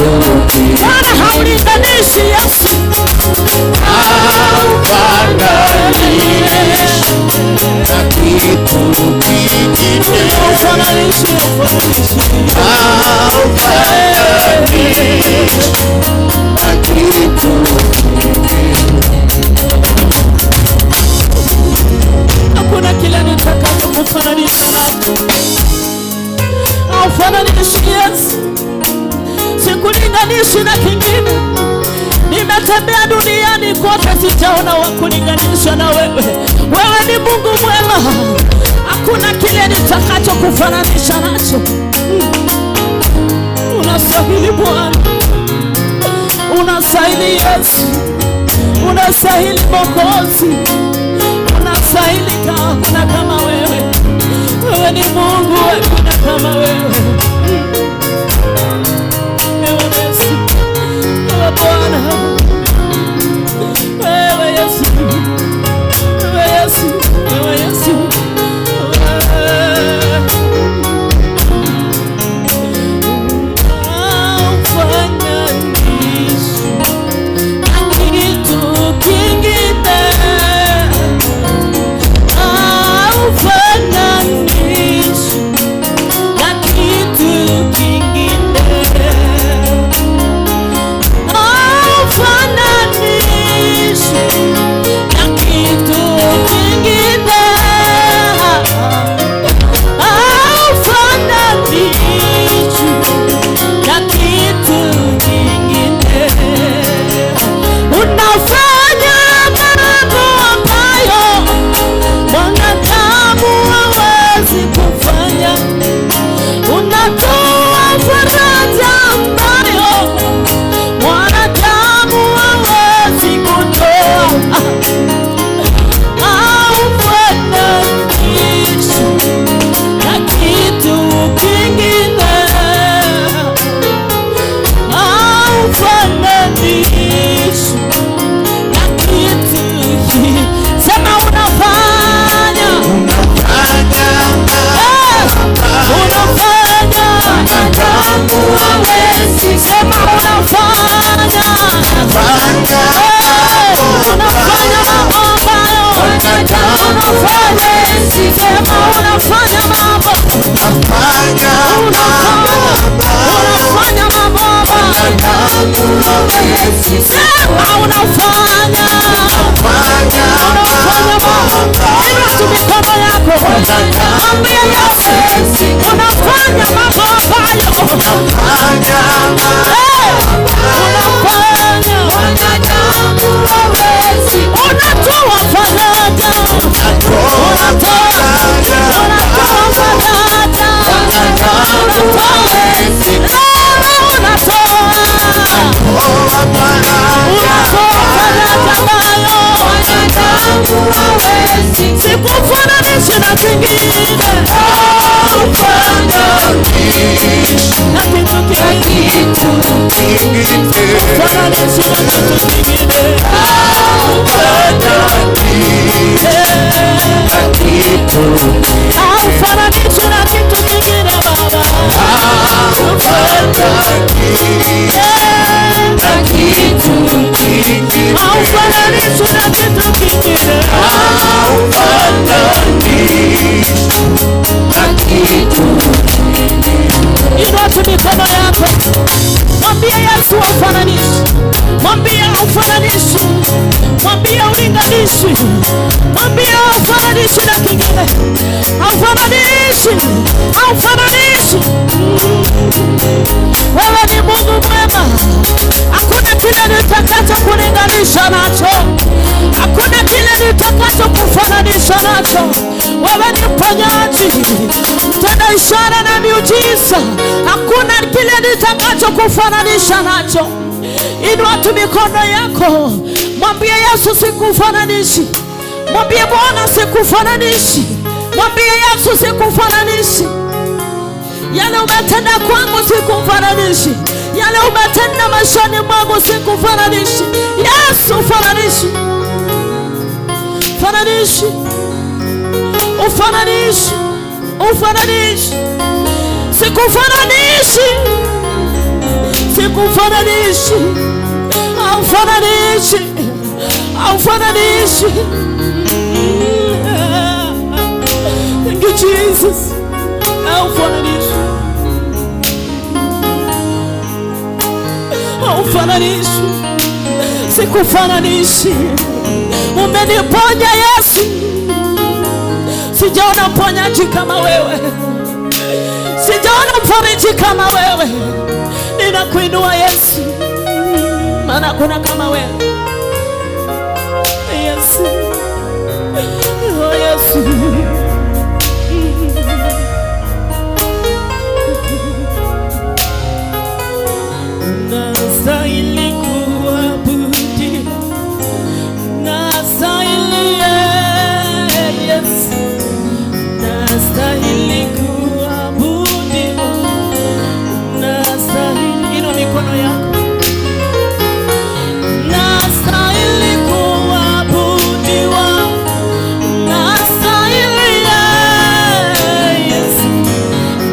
kitu Bwana haulinganishi Yesu, haufananishi na kitu kingine, haufananishi, haufananishi. Haufananishi na kitu kingine. Hakuna kile nitakacho kufananisha nacho. Haufananishi Yesu, sikulinganishi na kingine. Nimetembea duniani kote, sijaona wa kulinganisha na wewe. Wewe ni Mungu mwema, hakuna kile nitakacho kufananisha nacho. Unastahili Bwana, unastahili Yesu, unastahili Mwokozi, unastahili. Hakuna kama wewe. Wewe ni Mungu, hakuna kama wewe. Wewe Yesu, wewe Bwana, wewe Yesu, wewe Yesu, wewe Yesu. Wewe. Haufananishwi na kitu kingine, haufananishwi na kitu kingine, haufananishwi na kitu kingine, haufananishwi na kitu kingine. Unafanya mambo ambayo mwanadamu hawezi kufanya. Unatoa faraja ambayo mwanadamu hawezi kutoa. Haufananishwi na kitu kingine, haufananishwi na kitu. Sema unafanya, Unafanya unafanya, mwanadamu hawezi. Sema unafanya, Fanya unafanya mambo ambayo mwanadamu unafanya. hawezi. Sema unafanya mambo, Unafanya unafanya, unafanya mambo ambayo mwanadamu hawezi. Sema unafanya, Fanya unafanya mambo. Inua tu mikono yako, mwambie Yesu, unafanya mambo ambayo Fanya unafanya, mwanadamu hawezi. Unatoa faraja, Unatoa faraja unatoa faraja, mwanadamu hawezi. Unatoa, Toa faraja unatoa faraja ambayo mwanadamu hawezi. Sikufananishi na kingine, Haufananishi na kitu kingine, kitu kingine. fananishi na kitu kingine. Haufananishi na kitu. Haufananishi na kitu kingine, Baba. Haufananishi na kitu kingine. Haufananishi na kitu kingine. Haufananishi na kitu. Inua tu mikono yako, mwambie Yesu haufananishi, mwambie haufananishi, mwambie ulinganishi, mwambie haufananishi na kingine, haufananishi, haufananishi. Wewe ni Mungu mwema, hakuna kile nitakacho kulinganisha nacho, hakuna kile nitakacho kufananisha nacho. Wewe ni mponyaji, mtenda ishara na miujiza, hakuna kile nitakacho kufananisha nacho. Inua tu mikono yako, mwambie Yesu sikufananishi, mwambie Bwana sikufananishi, mwambie Yesu sikufananishi. Yale umetenda kwangu sikufananishi, yale umetenda maishani mwangu sikufananishi. Yesu fananishi, fananishi, ufananishi, ufananishi, sikufananishi, sikufananishi. Sikufananishi, haufananishi, haufananishi. Thank you Jesus. Haufananishi, haufananishi, sikufananishi. Umeniponya Yesu, sijaona mponyaji kama wewe, sijaona mfariji kama wewe. Ninakuinua Yesu, maana hakuna kama wewe Yesu. Oh Yesu. Unastahili kuabudiwa, unastahili Yesu, unastahili kuabudiwa, unastahili. Inua mikono yako. Unastahili kuabudiwa, unastahili Yesu,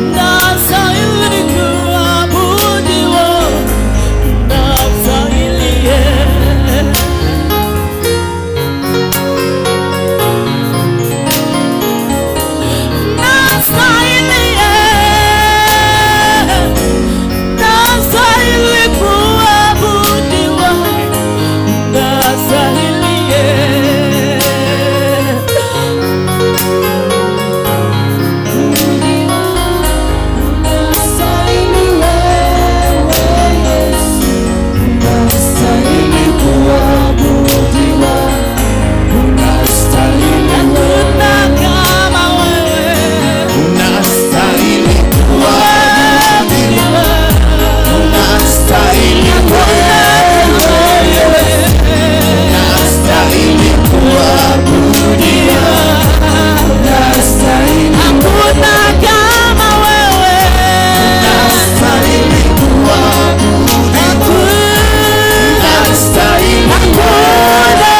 unastahili kuabudiwa, unastahili Yesu. Unastahili Yesu, unastahili kuabudiwa, unastahili Yesu. Unastahili wewe Yesu, unastahili kuabudiwa, unastahili. Hakuna kama wewe. Unastahili kuabudiwa, unastahili wewe Yesu, unastahili kuabudiwa, unastahili. Hakuna kama wewe. Unastahili kuabudiwa, unastahili wewe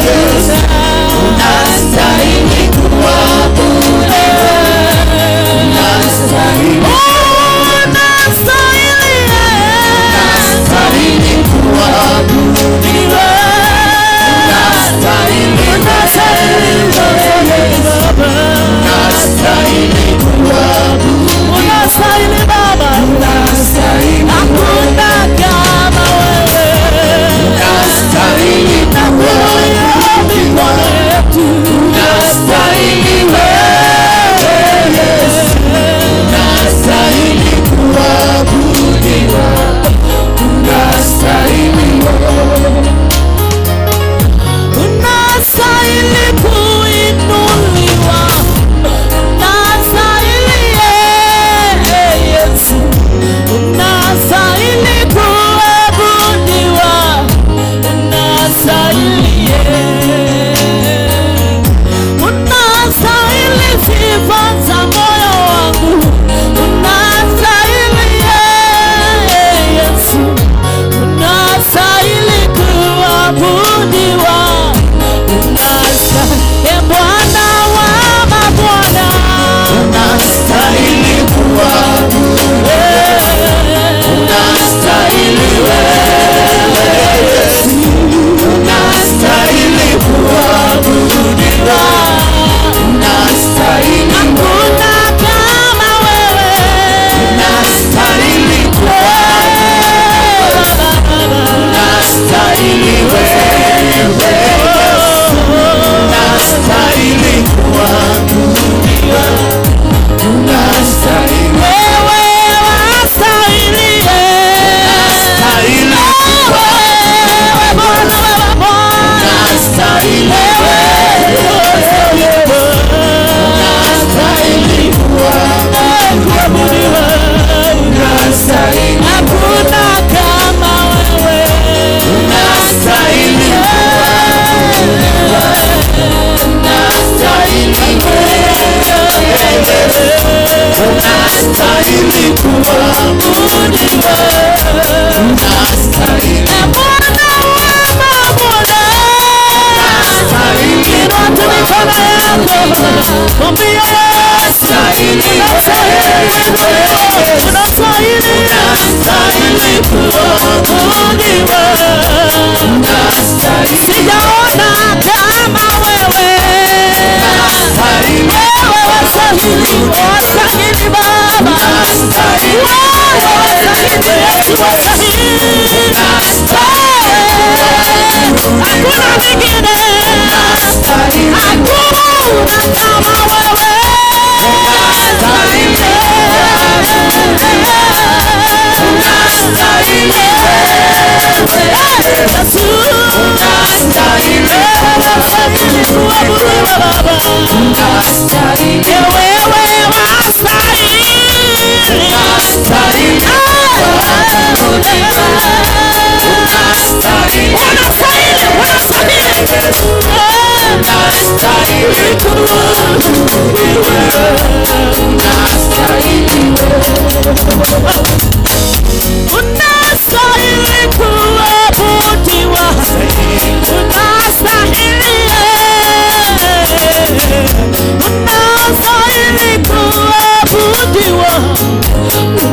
Yesu, unastahili kuabudiwa, unastahili. Unastahili. Unastahili kuabudiwa, unastahili wewe Yesu, unastahili kuabudiwa, Unastahili Baba. unastahili, Hakuna kama wewe. unastahili kuabudiwa, unastahili wewe Yesu, unastahili kuabudiwa, unastahili wewe. Unastahili kuinuliwa, unastahili Yesu, unastahili kuabudiwa, unastahili unastahili sifa za moyo wangu, unastahili Yesu, unastahili kuabudiwa, unastahili Bwana wa mabwana, Unastahili kuabudiwa, unastahili wewe Yesu, unastahili kuabudiwa, unastahili, hakuna kama wewe, unastahili kuabudiwa, unastahili wewe Yesu, unastahili kuabudiwa, unastahili, wewe wastahili, unastahili, wewe Bwana, wewe Bwana, unastahili wewe Yesu, unastahili kuabudiwa, unastahili, hakuna kama wewe. unastahili kuabudiwa, unastahili wewe Yesu, unastahili kuabudiwa, unastahili, Bwana wa mabwana, unastahili, inua tu mikono yako, mwambie Yesu, unastahili unastahili, unastahili unastahili kuabudiwa. Wewe wastahili Yesu, wastahili. Hakuna mwingine, hakuna kama wewe. Yesu, unastahili kuabudiwa Baba. Wewe wastahili. Unastahili, unastahili. Unastahili kuabudiwa. Unastahili, unastahili kuabudiwa.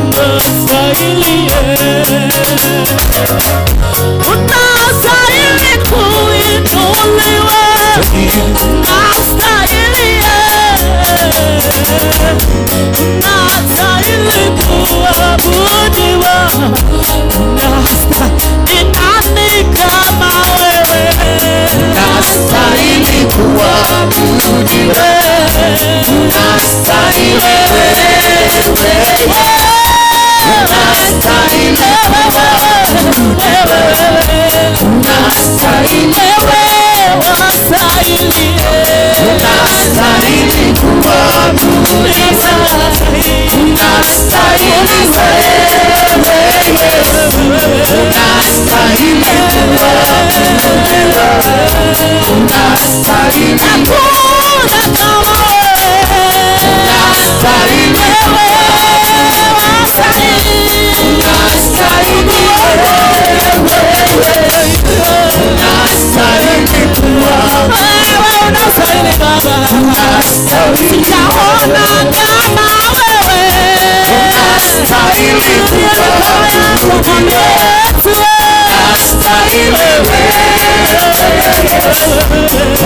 Unastahili, unastahili kuinuliwa. Unastahili, unastahili kuabudiwa. Ni nani kama wewe? Unastahili kuabudiwa. Unastahili wewe. Unastahili kuabudiwa. Unastahili Wewe wastahili. Unastahili kuabudiwa. Unastahili wewe Yesu. Unastahili kuabudiwa. Unastahili. Hakuna kama wewe. Unastahili. Wewe wastahili. Unastahili wewe. Unastahili kuabudiwa. Wewe unastahili Baba. Unastahili. Sijaona kama wewe. Unastahili kuabudiwa. Unastahili wewe.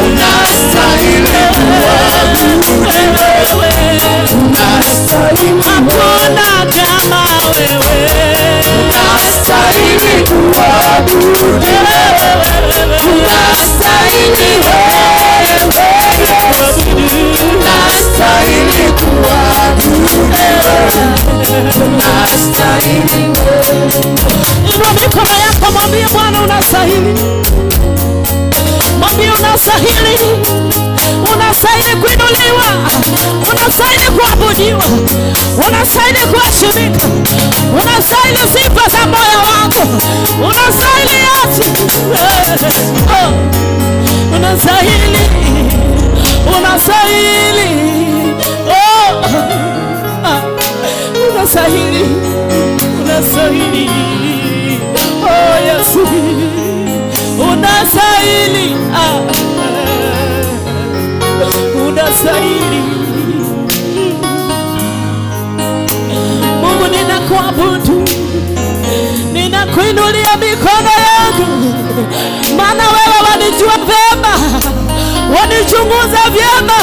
Unastahili kuabudiwa. Unastahili. Hakuna kama wewe. Unastahili kuabudiwa. Unastahili wewe Yesu. Unastahili kuabudiwa. Unastahili. Inua mikono yako, mwambie Bwana unastahili. Mwambie unastahili. Unastahili kuinuliwa. Unastahili kuabudiwa. Unastahili kuheshimika. Unastahili sifa za moyo wangu. Unastahili Yesu. Oh. Unastahili. Unastahili. Oh. Ah. Unastahili. Unastahili. Oh Yesu. Unastahili. Ah. Unastahili. Mungu, ninakuabudu, ninakuinulia mikono yangu, maana wewe wanijua vyema, wanichunguza vyema,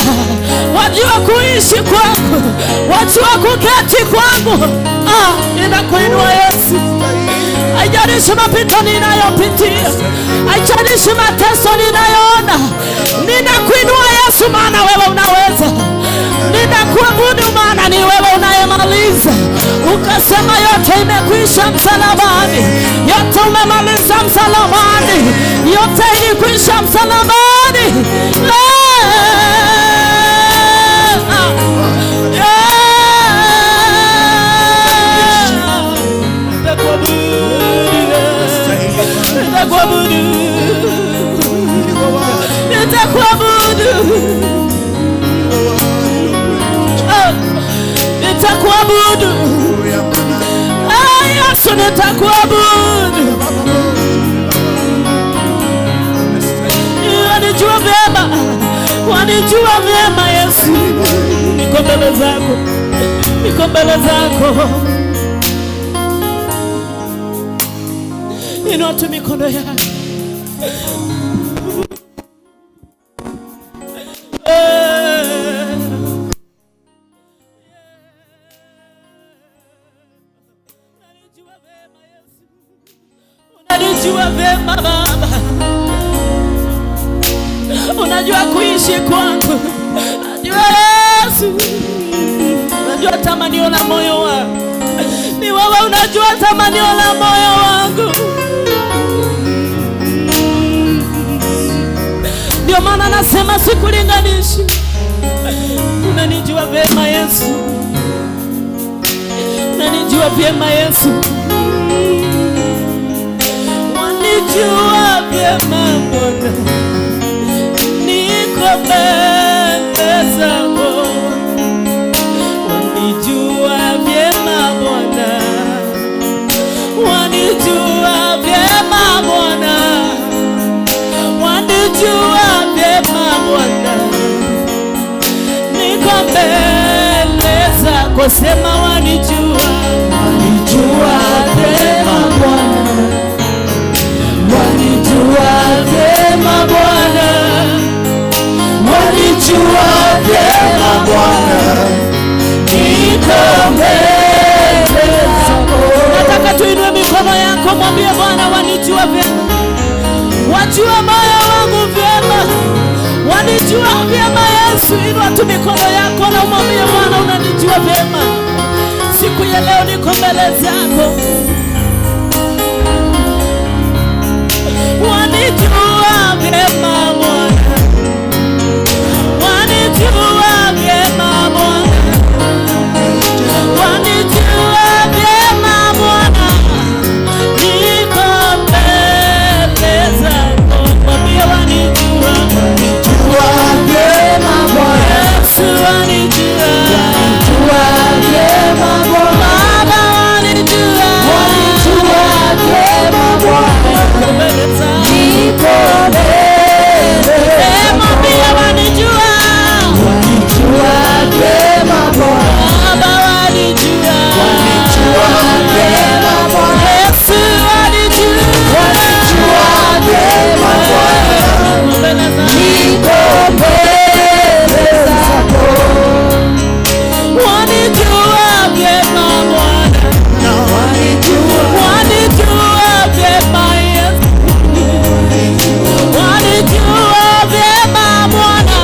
wajua kuishi kwangu, wajua kuketi kwangu. Ah, ninakuinua Yesu. Haijalishi mapito ninayopitia, haijalishi mateso ninayoona, ninakuinua Yesu, maana wewe unaweza. Ninakuabudu maana ni wewe unayemaliza. Ukasema yote imekwisha msalabani, yote umemaliza msalabani, yote ilikwisha msalabani. Nitakuabudu, nitakuabudu, nitakuabudu. Ah, Yesu, nitakuabudu. Wanijua vyema, wanijua vyema Yesu. Niko mbele zako, niko mbele zako. Inua tu mikono yako. Sikulinganishi kwangu. Najua Yesu, unajua tamanio la moyo wangu. Ni wewe unajua tamanio la moyo wangu. Ndio maana nasema sikulinganishi. Unanijua vyema Yesu, unanijua vyema Yesu, wanijua vyema Bwana, niko mbele zako. Wanijua vyema Bwana, wanijua vyema Bwana, wanijua vyema Bwana, niko mbele zako. Sema wanijua, Wanijua vyema Bwana, wanijua vyema Bwana, wanijua vyema Bwana, niko mbele zako. Nataka tuinue mikono yako, mwambie Bwana, wanijua vyema, wajua moyo wangu vyema, wanijua vyema Yesu. Inua tu mikono yako na umwambie Bwana, unanijua vyema. Siku ya leo niko mbele zako. Wanijua vyema Bwana, wanijua vyema Bwana, wanijua vyema Bwana, niko mbele zako. Mwambie wanijua, Wanijua vyema Bwana, Yesu wanijua, wanijua vyema Bwana, Baba wanijua, wanijua vyema Bwana, niko mbele zako. niko mbele Eh, mwambie wanijua, wanijua vyema Bwana, Baba wanijua, wanijua vyema Bwana, Yesu wanijua, wanijua vyema Bwana, niko mbele zako. niko mbele zako. Wanijua vyema Bwana, Wanijua, wanijua vyema Yesu, wanijua vyema Bwana,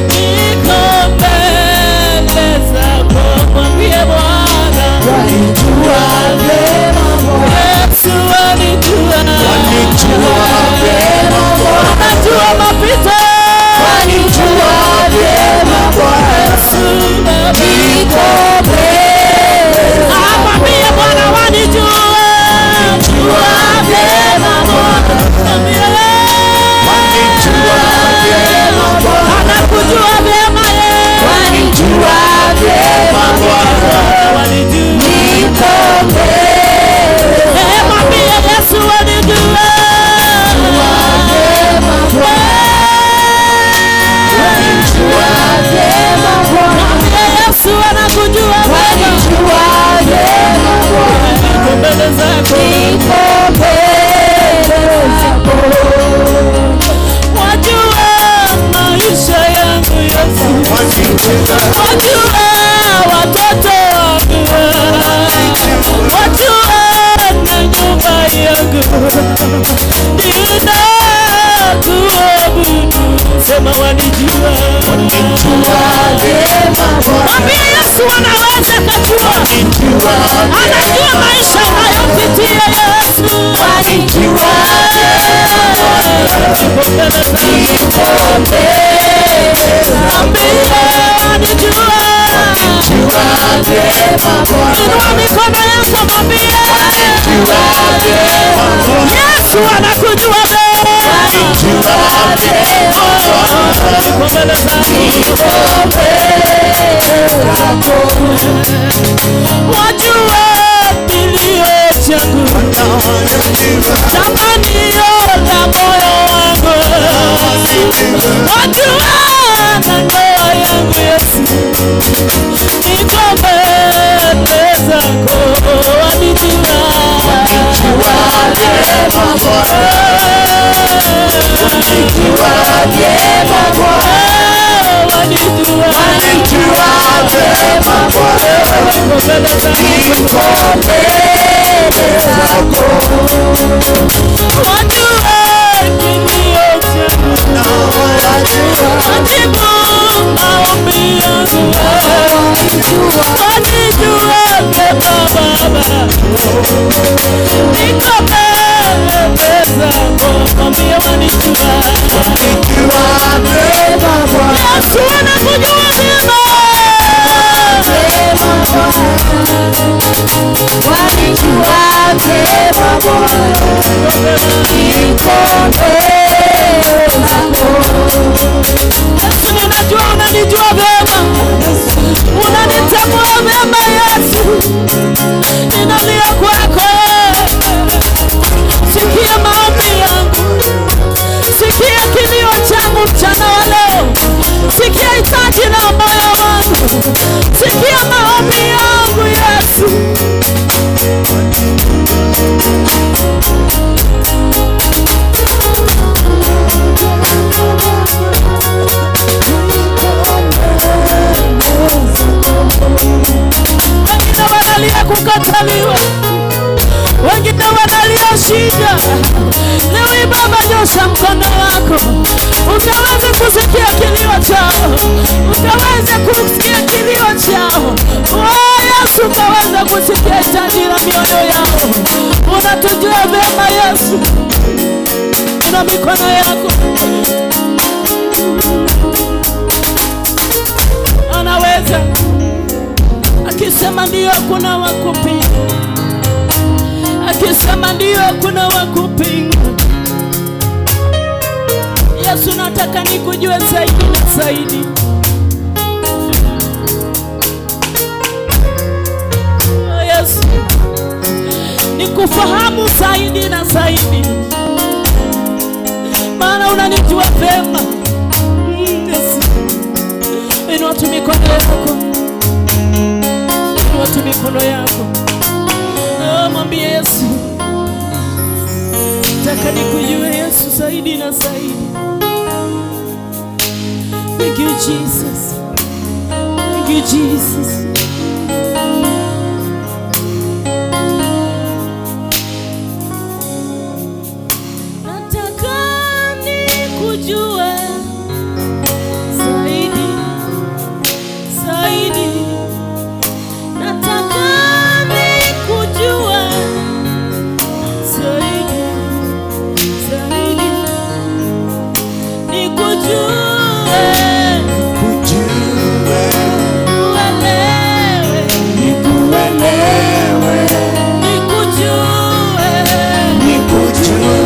niko mbele zako. Mwambie Bwana, wanijua vyema Bwana, Yesu wanijua, wanijua vyema Bwana, unajua mapito, wanijua vyema Bwana, Yesu Baba. niko mbele Mwambie Bwana wanijua, wanijua vyema Bwana, mwambie wanijua vyema Bwana, anakujua vyema Yesu, wanijua vyema Bwana, wanijua. niko mbele Eh, mwambie Yesu wanijua. vyema Bwana, wanijua vyema Bwana, Mwambie Yesu anakujua vyema. wanijua vyema Bwana, Niko mbele zako. niko mbele zako. Wajua maisha yangu Yesu, wajua watoto wangu, wajua na nyumba yangu, ninakuabudu. Sema wanijua. Wanijua vyema Bwana, Mwambie Yesu anaweza kajua, wanijua anajua maisha unayopitia Yesu. wanijua vyema Bwana, niko mbele zako. Mwambie wanijua. Wanijua vyema Bwana, Inua mikono yako mwambie wanijua vyema Bwana, Yesu anakujua vyema. wanijua vyema Bwana, Niko mbele zako. niko mbele zako. Wajua kilio changu, tamanio la moyo wangu, wajua na ndoa yangu Yesu, niko mbele zako. Wanijua, Wanijua vyema Bwana, wanijua vyema Bwana, wanijua, wanijua vyema Bwana, niko mbele zako. niko mbele zako. Wajua kilio changu, Wajua Tunalia kwako. Sikia maombi yangu, sikia kilio changu mchana wa leo, sikia hitaji la moyo wangu, sikia maombi yangu Yesu. Wengine wanalia kukataliwa, wengine wanalia shida. Leo Baba, nyosha mkono wako ukaweze kusikia kilio chao, ukaweze kusikia kilio chao. Oh Yesu, ukaweze kusikia hitaji la mioyo yao. Unatujua vema Yesu, ina mikono yako anaweza. Akisema ndio, kuna wakupinga. Akisema ndio, kuna wakupinga. Yesu, nataka nikujue zaidi na zaidi. Oh Yesu, nikufahamu zaidi na zaidi, maana unanijua vema. Yesu, inua tu mikono yako, inua tu mikono yako. Oh, mwambie Yesu, nataka nikujue Yesu zaidi na zaidi. Thank you Jesus. Thank you Jesus. Nataka nikujue zaidi, zaidi. Nataka nikujue zaidi, zaidi. Nikujue, Kujue, uelewe, nikuelewe, nikujue, nikujue,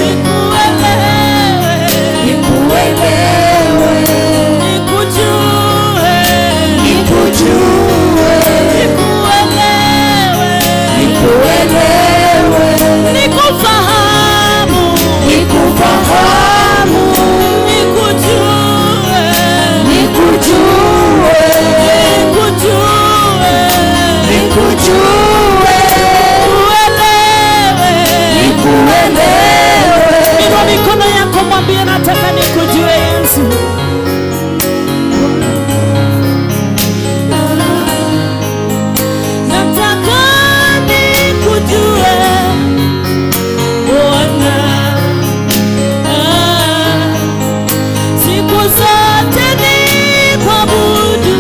nikuelewe, nikuelewe, nikujue, nikujue, nikuelewe, nikuelewe, nikufahamu, nikufahamu, nikujue, nikujue, nikujue, nikujue, uelewe. nikuelewe. Inua mikono yako, mwambie nataka nikujue Yesu. Nataka nikujue Bwana, siku zote nikuabudu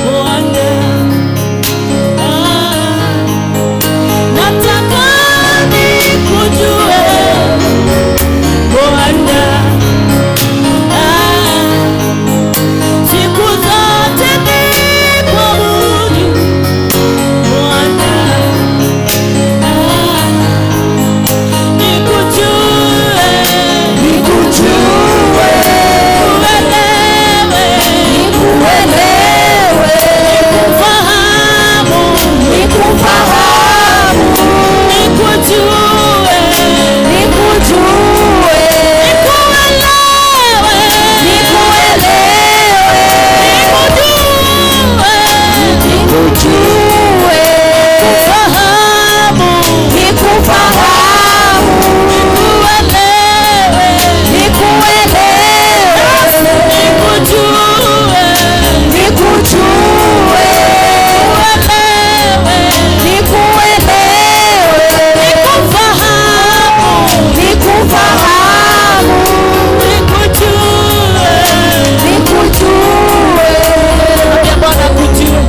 Bwana. Nataka nikujue Bwana, siku zote nikuabudu Bwana, nikujue, Nikujue, uelewe, nikuelewe, nikufahamu, nikufahamu, nikujue, nikujue, nikuelewe, nikuelewe, nikujue, nikujue, fahamu, nikufahamu, nikuelewe, nikuelewe, nikujue, nikujue, uelewe, nikuelewe, nikufahamu, nikufahamu, nikujue. nikujue. Mwambie Bwana akujue.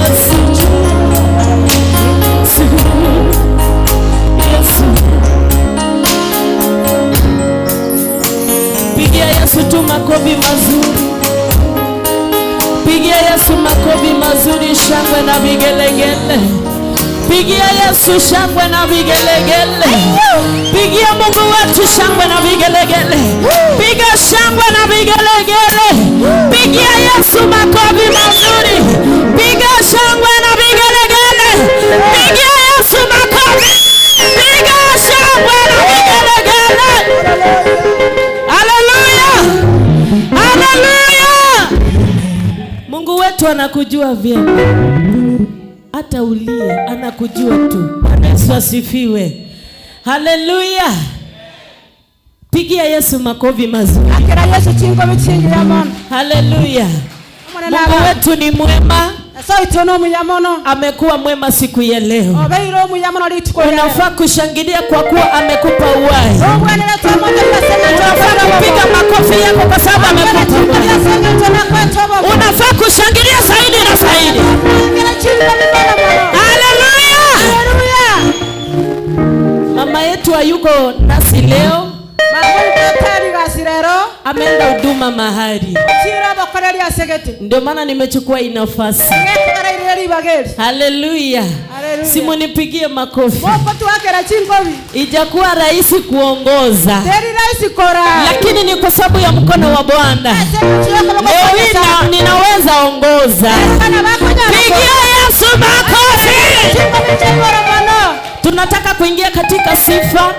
Yesu, Yesu, Yesu. Pigia Yesu tu makofi mazuri. Pigia Yesu makofi mazuri, shangwe na vigelegele. Pigia Yesu shangwe na vigelegele. Pigia Mungu wetu shangwe na vigelegele. Piga shangwe na vigelegele. Pigia Yesu makofi mazuri. Piga anakujua vyema, hata ulie anakujua tu. Bwana Yesu asifiwe, haleluya. Pigia Yesu makofi mazuri, Akira Yesu chingo bichingira mono. Haleluya. Omwana Mungu naba. Wetu ni mwema, Soito no muya mono. Amekuwa mwema siku ya leo. Obeire omuya mono rituko rya. Unafaa kushangilia kwa kuwa amekupa uhai. Obwanire twamoto yasema. Unafaa kupiga makofi yako kwa sababu amekupa uhai. Unafaa kushangilia zaidi na zaidi. Haleluya! Mama yetu hayuko nasi leo, ameenda huduma mahali. Ndio maana nimechukua hii nafasi. Haleluya! Simunipigie makofi. Ijakuwa rahisi kuongoza, lakini ni kwa sababu ya mkono wa Bwana. Leo hii ninaweza ongoza. Pigia Yesu makofi. Tunataka kuingia katika sifa.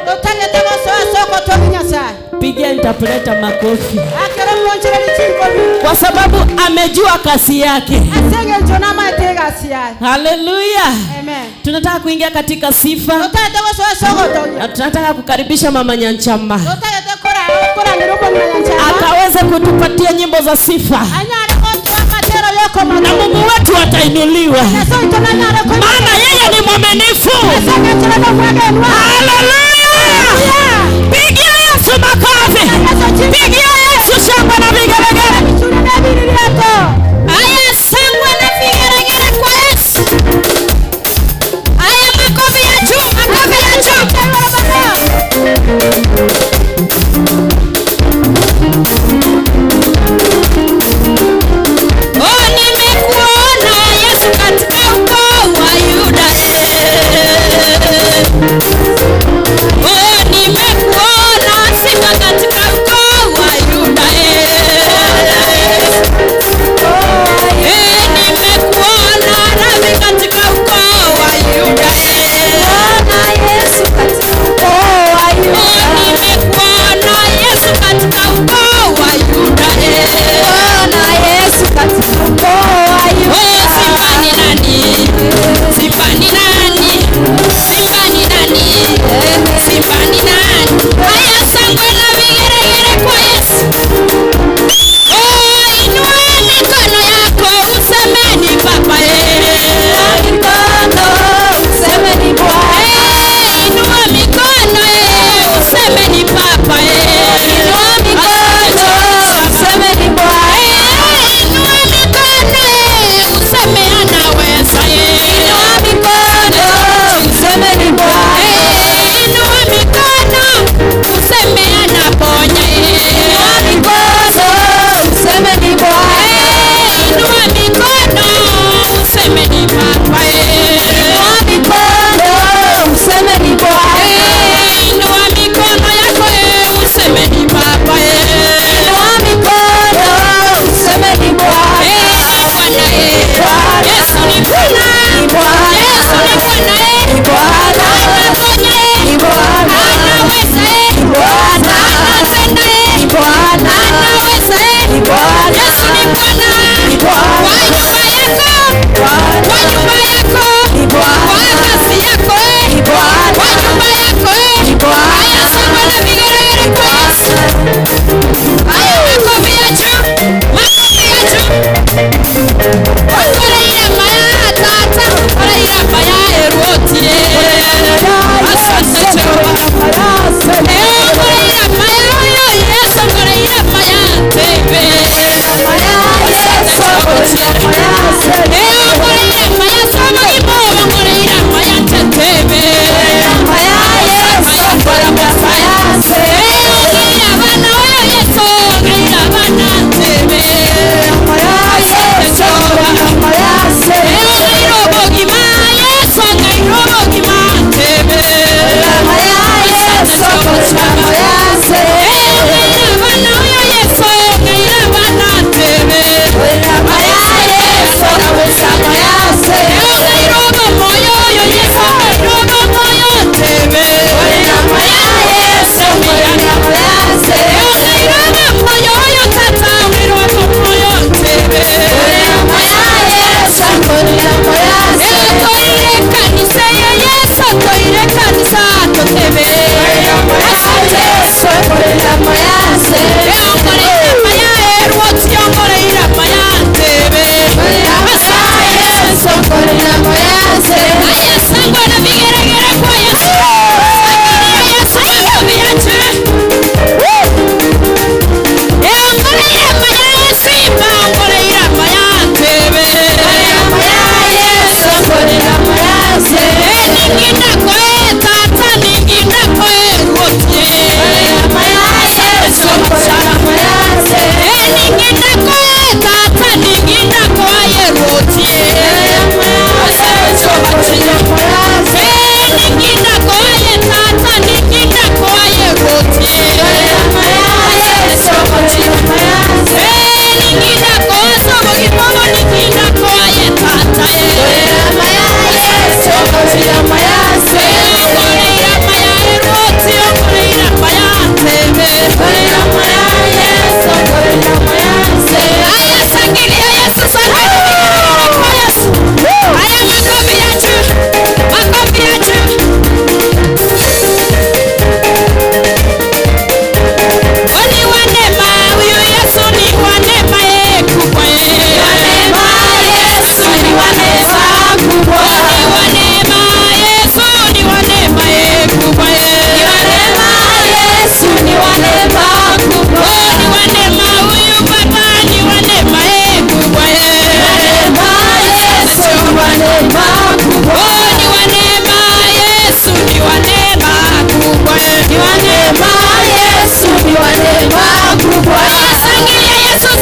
Pigia interpreter makofi, kwa sababu amejua kazi yake. Haleluya. Tunataka kuingia katika sifa na tunataka kukaribisha Mama Nyanchama akaweze kutupatia nyimbo za sifa, na Mungu wetu atainuliwa, maana yeye ni mwaminifu. Haleluya! Pigia Yesu makofi, pigia Yesu shangwe na vigelegele. Haya, shangwe na vigelegele kwa Yesu. Haya, makofi ya juu, makofi ya juu. Oh, nimekuona Yesu katika ukoo wa Yuda.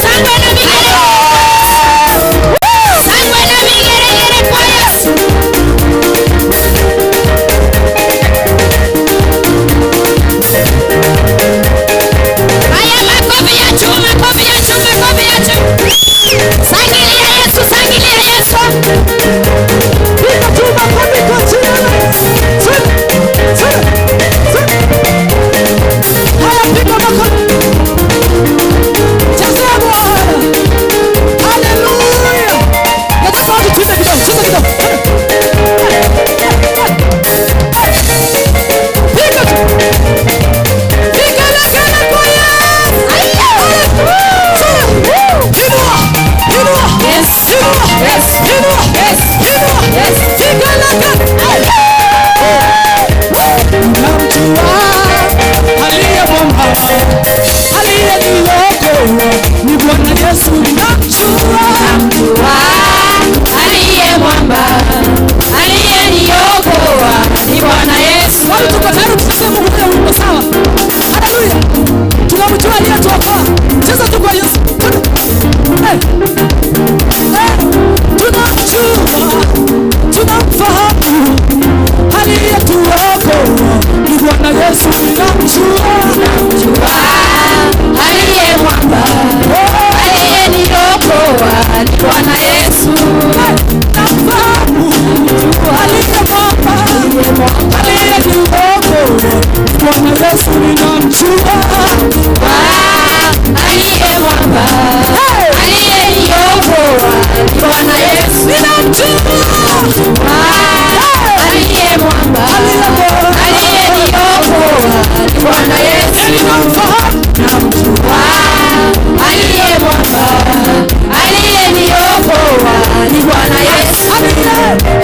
Shangwe na vigelegele. Shangwe na vigelegele kwa Yesu. Haya, makofi ya juu, makofi ya juu, makofi ya juu. Shangilia Yesu, shangilia Yesu. Piga tu makofi kwa jina la Yesu. Twende, twende, twende. Haya, piga makofi. Chezea Bwana. Haleluya. Nataka watu tuimbe kidogo, cheza kidogo. Piga tu. Vigelegele kwa Yesu. Twende. Inua, inua, inua, inua, inua. Vigelegele. Namjua aliye mwamba, aliyeniokoa ni Bwana Yesu. Namjua, Namjua aliye mwamba, aliyeniokoa ni Bwana Yesu. Watu tuko tayari tucheze Mungu kwa wimbo, sawa? Haleluya. Tunamjua aliyetuokoa. Cheza tu kwa Yesu. Twende. Hey. Hey. Tunamjua, tunamfahamu aliyetuokoa ni Bwana Yesu. Namjua, Namjua aliye mwamba, aliyeniokoa ni Bwana Yesu. Namfahamu aliye mwamba, aliyeniokoa Bwana Yesu. Ninamjua Aliye mwamba, aliyeniokoa ni Bwana Yesu. Ninamjua Aliye mwamba, aliyeniokoa ni Bwana Yesu. Ninamfahamu. Namjua aliye mwamba, aliyeniokoa ni Bwana Yesu.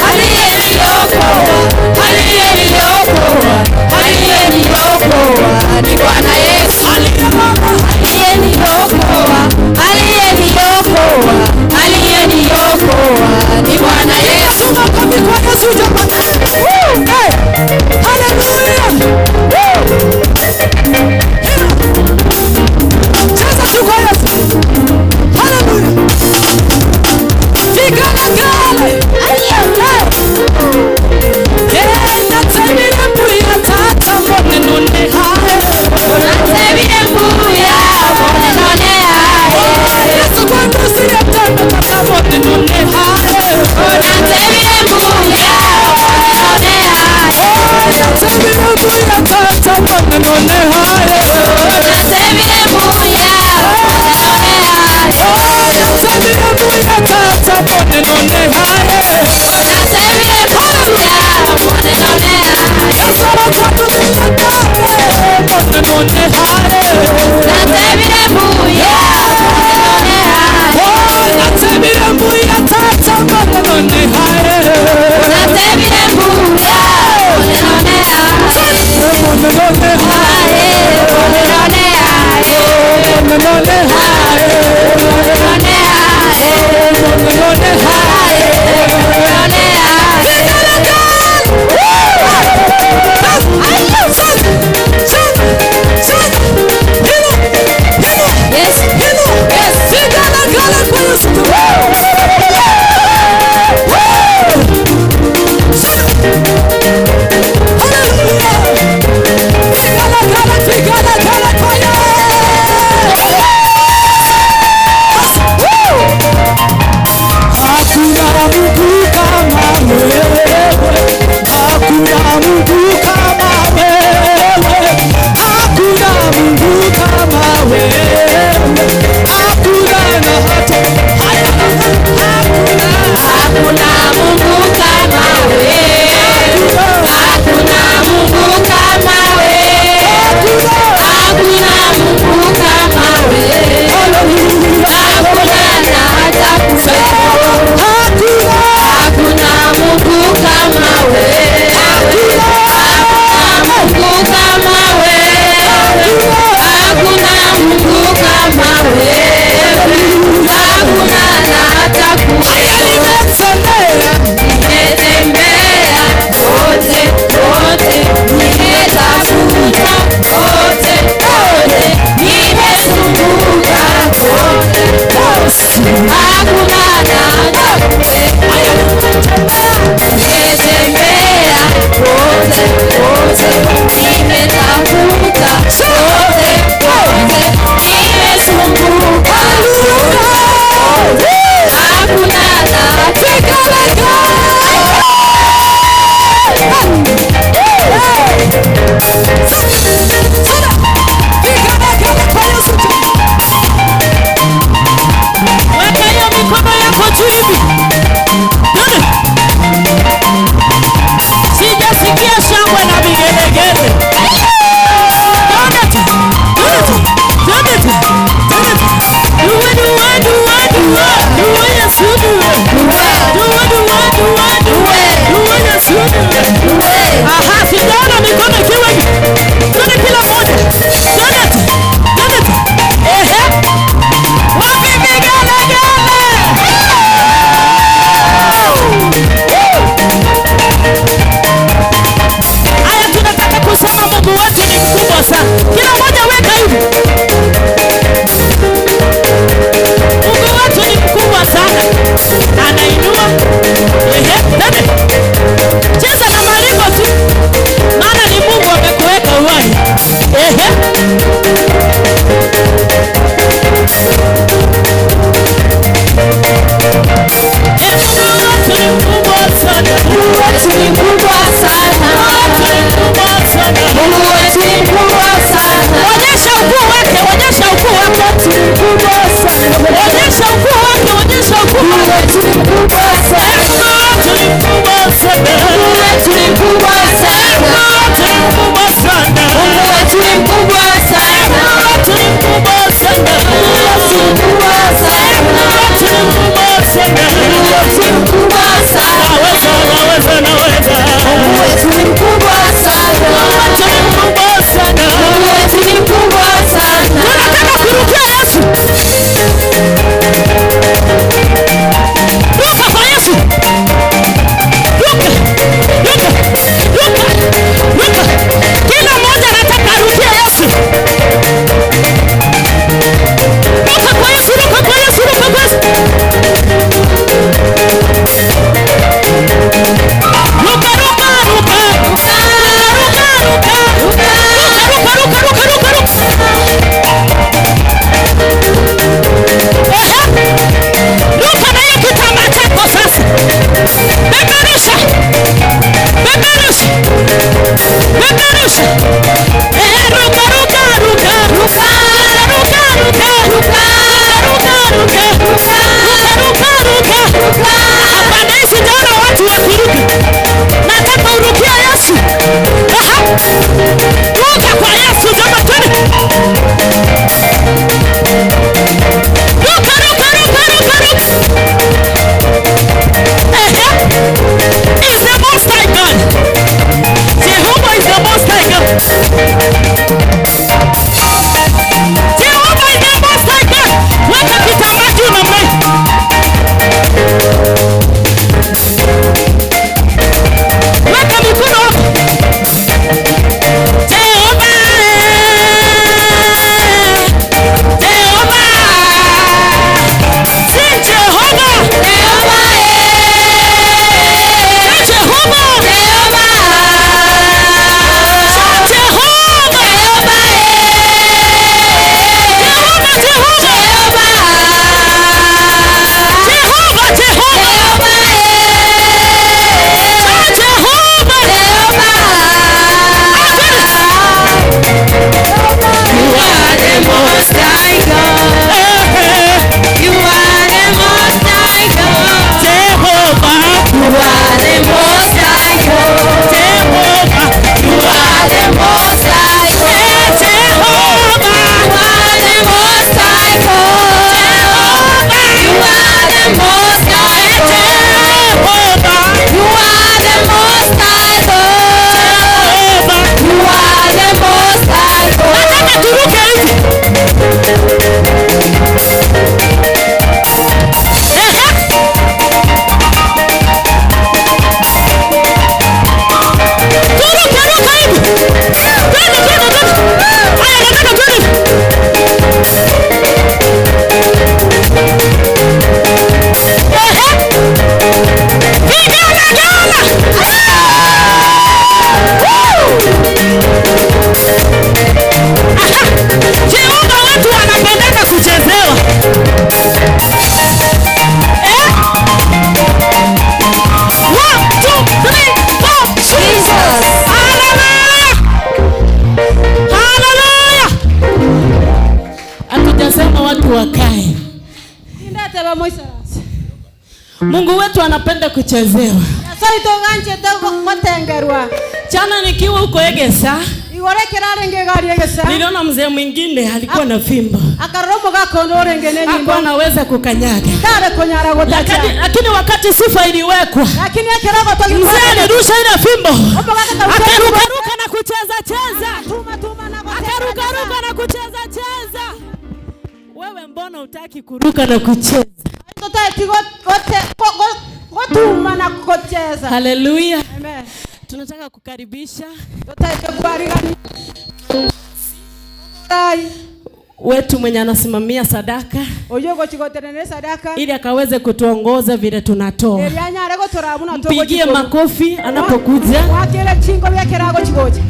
Aliyeniokoa, aliyeniokoa, aliyeniokoa ni Bwana Yesu. Aliyeniokoa, aliyeniokoa, aliyeniokoa ni Bwana Yesu. Makofi kwa Yesu jamani. Hey! Haleluya. Woo! Cheza tu kwa Yesu. Haleluya. Vigelegele. Hey! Hey, natemire mbuya tata mbone none hae. Unatebire mbuya, mbone none hae. Yesu kwangu siyatenda tata mbone none hae. Unatebire mbuya, mbone none hae. Natemire mbuya tata mbone none hae. Unatebire mbuya, mbone none hae. Natemire mbuya tata mbone none hae. Unatebire mbuya, mbone none hae. Yesu kwangu siyatenda mbone none hae. Unatebire mbuya, mbone none hae. Natemire mbuya tata mbone none hae. Unatebire mbuya, mbone none hae. Mbone none hae. Jehova is the most high God. Weka kitambaa juu namna hii. Weka mikono hapo. Jehova, Jehova, si Jehova, Jehova, si Jehova, Jehova, si Jehova, Jehova, Jehova, Jehova, Jehova, si Jehova. You are the most high God. You are the most high God. Jehova, You are the most high God. Jehova, You are the most high God. Jehova, You are the most high God. You are the most high God. Jehova, You are the most high God. Jehova. You are the most high God. Nataka turuke hivi. Ehe. Turuke, ruka hivi. Twende, twende, twende. Haya, nataka twende. Ehe. Vijana, jana. Woo! Aha. Jehova watu wanapendaka kuchezewa. Eh? One, two, three, four. Jesus. Hallelujah. Hallelujah. Hatujasema watu wakae. Ndateba moisaranse. Mungu wetu anapenda kuchezewa. Nyasaye toganchete gotengerwa. Jana nikiwa huko Egesa, Igoro ekero gari egesa. niliona mzee mwingine alikuwa na fimbo. Akarora omogaka orenge ne Hakuwa nyimbo. anaweza kukanyaga. Tare konyara gotacha. Lakini wakati sifa iliwekwa, Lakini ekero gotogi mzee alirusha ile fimbo. Omogaka Akarukaruka na kucheza cheza. Tuma tuma na gotenga. Akarukaruka na kucheza cheza. Wewe mbona hutaki kuruka na kucheza? Toteti gotuma na gocheza. Haleluya. Amen. Tunataka kukaribisha Totete kwarigani. Tai wetu mwenye anasimamia sadaka oyo gochigotenene sadaka. ili akaweze kutuongoza vile tunatoa. Eria nyare gotora buna Mpigie makofi anapokuja. Wakere chingo byekera gochigocha.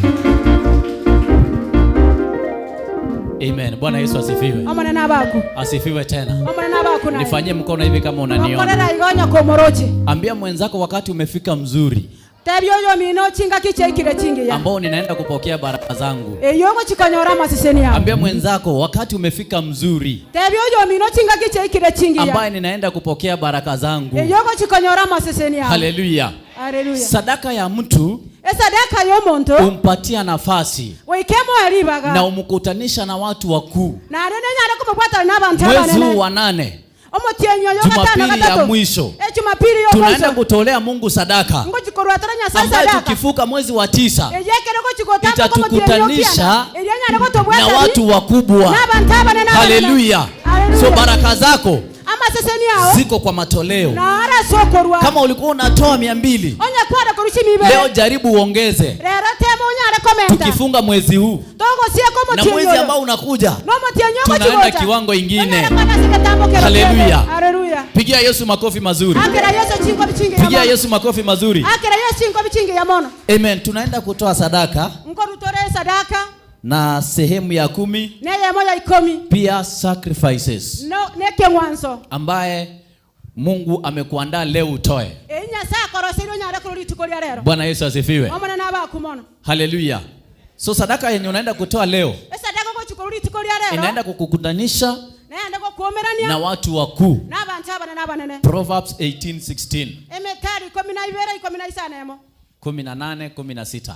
Amen. Bwana Yesu asifiwe. Omone nabako. Asifiwe tena. Omone nabako naye. Nifanyie mkono hivi kama unaniona. Okorera igonya komoroche. Ambia mwenzako wakati umefika mzuri Tebyo yo mino chinga kicheikire chingi ya. ambao ninaenda kupokea baraka zangu. Eyo gochikonyora amaseseni yao. Ambia mwenzako wakati umefika mzuri Tebyo yo mino chinga kicheikire chingi ya. ambaye ninaenda kupokea baraka zangu. Eyo gochikonyora amaseseni yao. Haleluya. Haleluya. Sadaka ya mtu Esadaka y'omuntu umpatia nafasi oikemo eribaga na umkutanisha na watu wakuu. na nene nyare kumubwatana n'abantu Mwezi huu abanene wa 8, omotienyo yo gatano Jumapili ya gatatu mwisho, ejumapili yo tunaenda mwisho kutolea Mungu sadaka ngochikorwatara Nyasaye ambayo sadaka tukifuka mwezi wa 9 eyekere gochigotamba itatukutanisha eryanyare na gotobwatani watu wakubwa. n'abantu abanene Haleluya. So baraka zako amaseseni yao ziko kwa matoleo. na arasokorwa Kama ulikuwa unatoa 200, onye kwara korushi mibere leo jaribu uongeze. rero temo onyare komenta Tukifunga mwezi huu togosieko na motienyo mwezi ambao unakuja, no motienyo tunaenda kiwango ingine. Haleluya. Haleluya. Pigia Yesu makofi mazuri. Akera Yesu chingo bichingi ya Pigia mono. Yesu makofi mazuri. Akera Yesu chingo bichingi ya mono. Amen. Tunaenda kutoa sadaka Nkorutore sadaka na sehemu ya 10, neye moya ikomi pia sacrifices no neke mwanzo ambaye Mungu amekuandaa leo utoe. Nyasaye akoroseirie onyare korora rituko ria rero. Bwana Yesu asifiwe. Omone nabaku mono. Haleluya. So sadaka yenye unaenda kutoa leo Esadaka ogochikora rituko ria rero inaenda kukukutanisha naende gokuomerania na watu wakuu. n'abantu abana n'abanene. Proverbs 18:16. Emetari 12 15 18 16.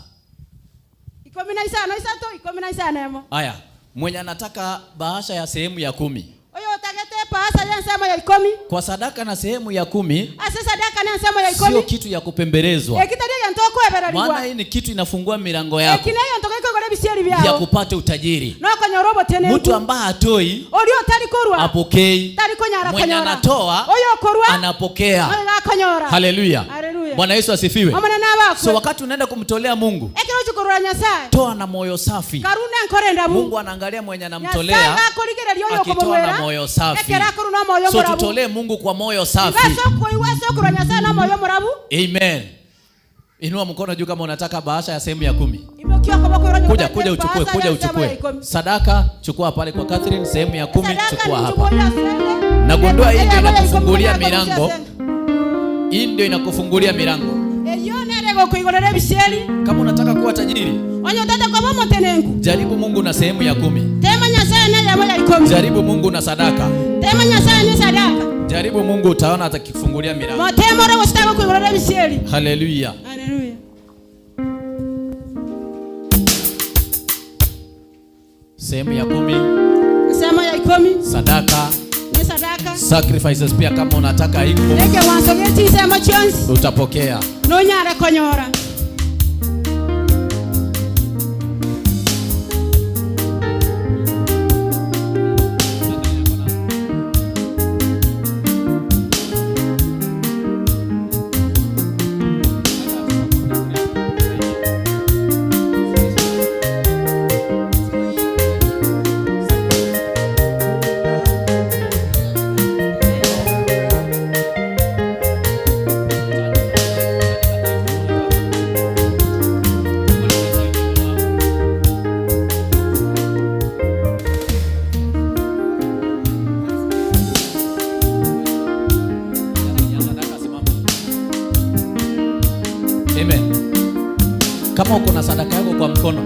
15 isato 15. Haya, mwenye anataka bahasha ya sehemu ya 10. Oyo otagete paasa ya nsemo ya 10. Kwa sadaka na sehemu ya 10 Ase sadaka na nsemo ya sio 10. kitu ya kupembelezwa. Ekitari ya ntoko ebererigwa. Maana hii ni kitu inafungua milango yako. Ekine yo ntoko ikogora ebisieri ya byao kupata utajiri. Nokonyora obotenenku. Mtu ambaye hatoi Oria otari korwa apokei, tari konyara mwenye konyora. anatoa Oyo okorwa anapokea. oyo gakonyora. Haleluya! Haleluya. Bwana Yesu asifiwe. Omonene abakwe. So wakati unaenda kumtolea Mungu, Ekero ochikorora Nyasaye, toa na moyo safi. karuna enkoro endabu. Mungu anaangalia mwenye Nyasaye anamtolea gakorigereria oyo akitoa na okomorwera moyo safi. ekero akorwa na omoyo So morabu. tutolee Mungu kwa moyo safi. Iga ase ase okorwa Nyasaye na omoyo morabu. Amen. Inua mkono juu kama unataka bahasha ya sehemu ya 10. Imokia koboko oronye Kuja, gotete kuja uchukue, bahasha kuja ya ensemo ya uchukue. ikomi. Sadaka chukua pale kwa Catherine, sehemu ya 10 Sadaka chukua ni hapa. chukua ya sende. Nagundua hii ndio Eyemo ya ikomi inakufungulia konyaka milango. gochia sende. Hii ndio inakufungulia milango. Eyo nere gokoigorera ebisieri. Kama unataka kuwa tajiri, Onye otete koba omotenenku, jaribu Mungu na sehemu ya 10. tema Nyasaye na eyemo ya ikomi. Jaribu Mungu na sadaka. Tema Nyasaye ni sadaka. Jaribu Mungu utaona atakufungulia milango. Motema ore gositaka gokoigorera ebisieri. Haleluya. Haleluya. Sehemu ya 10, Ensemo ya ikomi sadaka, ni sadaka. sacrifices pia kama unataka iko Neke wanso gechisemo chionsi utapokea. nonyare konyora. Amen. Kama uko na sadaka yako kwa mkono,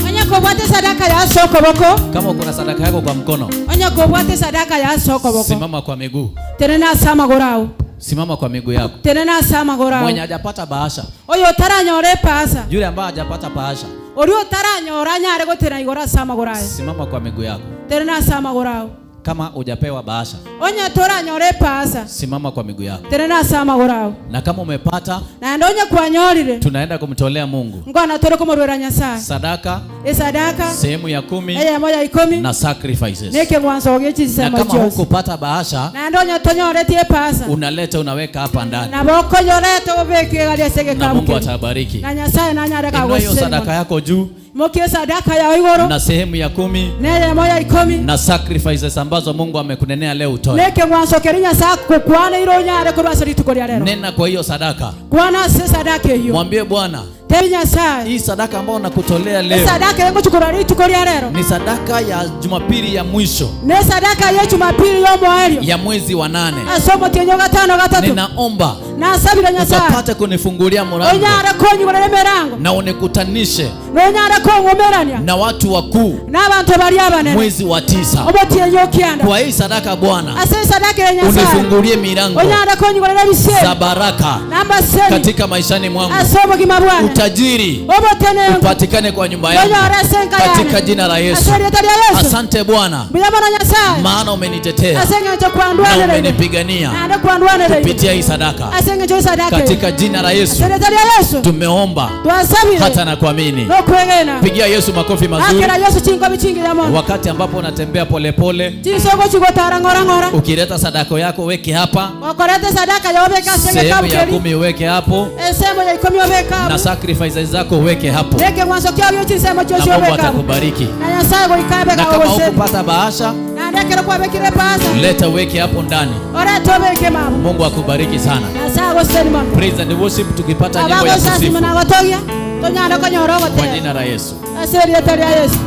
Onye kobwate sadaka ya sokoboko. kama uko na sadaka yako kwa mkono, Onye kobwate sadaka ya sokoboko. simama kwa miguu. Tenena ase amagoro ao. Simama kwa miguu yako. Tenena ase amagoro ao. Mwenye hajapata bahasha, Oyo otaranyora epasa. yule ambaye hajapata bahasha, Oria otaranyora anyare gotena igoro ase amagoro aye. simama kwa miguu yako. Tenena ase amagoro ao. Kama hujapewa bahasha, Onye toranyora epasa. simama kwa miguu yako. Tenena ase amagoro ao. Na kama umepata, Naende onye kwanyorire, tunaenda kumtolea Mungu nkona tore komorwera Nyasaye sadaka, esadaka, sehemu ya 10 eyemo ya ikomi na sacrifices. nekeng'wanso Na gechisemo kama chionsi. hukupata bahasha, Naende onye tonyoreti epasa, unaleta unaweka hapa ndani nabo okonyorete obeke egari ase na egekabu Mungu keri. atabariki. Na Nyasaye nanyare Inua hiyo sadaka kagosesenia. yako juu Mokie sadaka ya igoro na sehemu ya 10 neyemo ya ikomi na sacrifices ambazo Mungu amekunenea leo utoe. nekeng'wanso keri Nyasaye akokwaneire onyare korwa ase rituko ria rero. Nena kwa hiyo sadaka, Kwana ase sadaka eyo, mwambie Bwana, tebi Nyasaye, hii sadaka ambayo nakutolea leo esadaka engochukura rituko ria rero ni sadaka ya Jumapili ya mwisho ne sadaka ya Jumapili y'omoerio ya mwezi wa 8. ase omotienyi gatano gatatu. Ninaomba Nasabire Nyasaye ukapate kunifungulia mlango onyare konyigorera emirango na unikutanishe nonyare kong'umerania na watu wakuu n'abantu bari abanene mwezi wa 9. omotienyi okianda Kwa hii sadaka Bwana, ase esadaka ya Nyasaye unifungulie milango onyare konyigorera ebisieri za baraka n'amaseni katika maishani mwangu, ase obogima bwane, utajiri obotenengu upatikane kwa nyumba yangu onyore ase enka katika yane jina la Yesu. ase erieta ria Yesu. Asante Bwana, Mbuya mono Nyasaye maana umenitetea ase eng'encho na kwandwanereire umenipigania naende kwandwanereire kupitia hii sadaka. ase eng'encho esadaka eye. Katika jina la Yesu Ase erieta ria Yesu tumeomba twasabire hata na kuamini. nokwegena. Pigia Yesu makofi mazuri. Akera Yesu chinkobi chingiya mono. Wakati ambapo unatembea polepole, Chinsoko chigotara ng'ora ng'ora. ukileta sadaka yako weke hapa, Okorete sadaka yobeka ase sehemu egekabu ya keri. 10 uweke hapo, Ensemo ya ikomi obeka na abu. sacrifices zako uweke hapo, Neke ng'wanso kiao gio chinsemo na chionsi Mungu obeka abu. atakubariki. Na Nyasaye goika Na abeka kama ogoseni. hukupata bahasha, Naende ekero kwabekire pasa, leta uweke hapo ndani. orete obeke mabu. Mungu akubariki sana. Nyasaye agoseni mono. Praise and worship, tukipata nyimbo ya Abagosasima kusifu na gotogia tonyare konyora kwa ogotera jina la Yesu. ase erieta ria Yesu.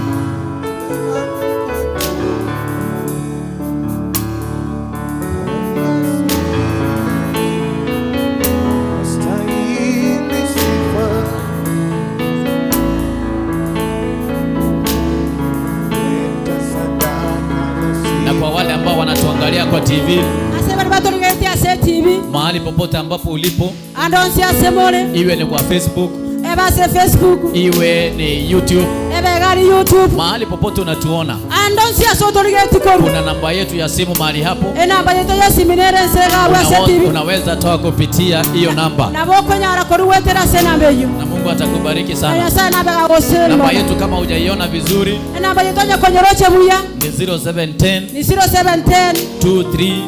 Stahili sifa. Leta sadaka za Na kwa wale ambao wanatuangalia kwa TV, Ase bari batorigetie ase TV, mahali popote ambapo ulipo, ande onsi ase more, iwe ni kwa Facebook, ebe ase Facebook, iwe ni YouTube, Ebegari YouTube. Mahali popote unatuona. Kuna namba yetu ya simu mahali hapo. Unaweza toa kupitia hiyo namba. Na Mungu atakubariki sana. Namba yetu kama hujaiona vizuri ni 0710 23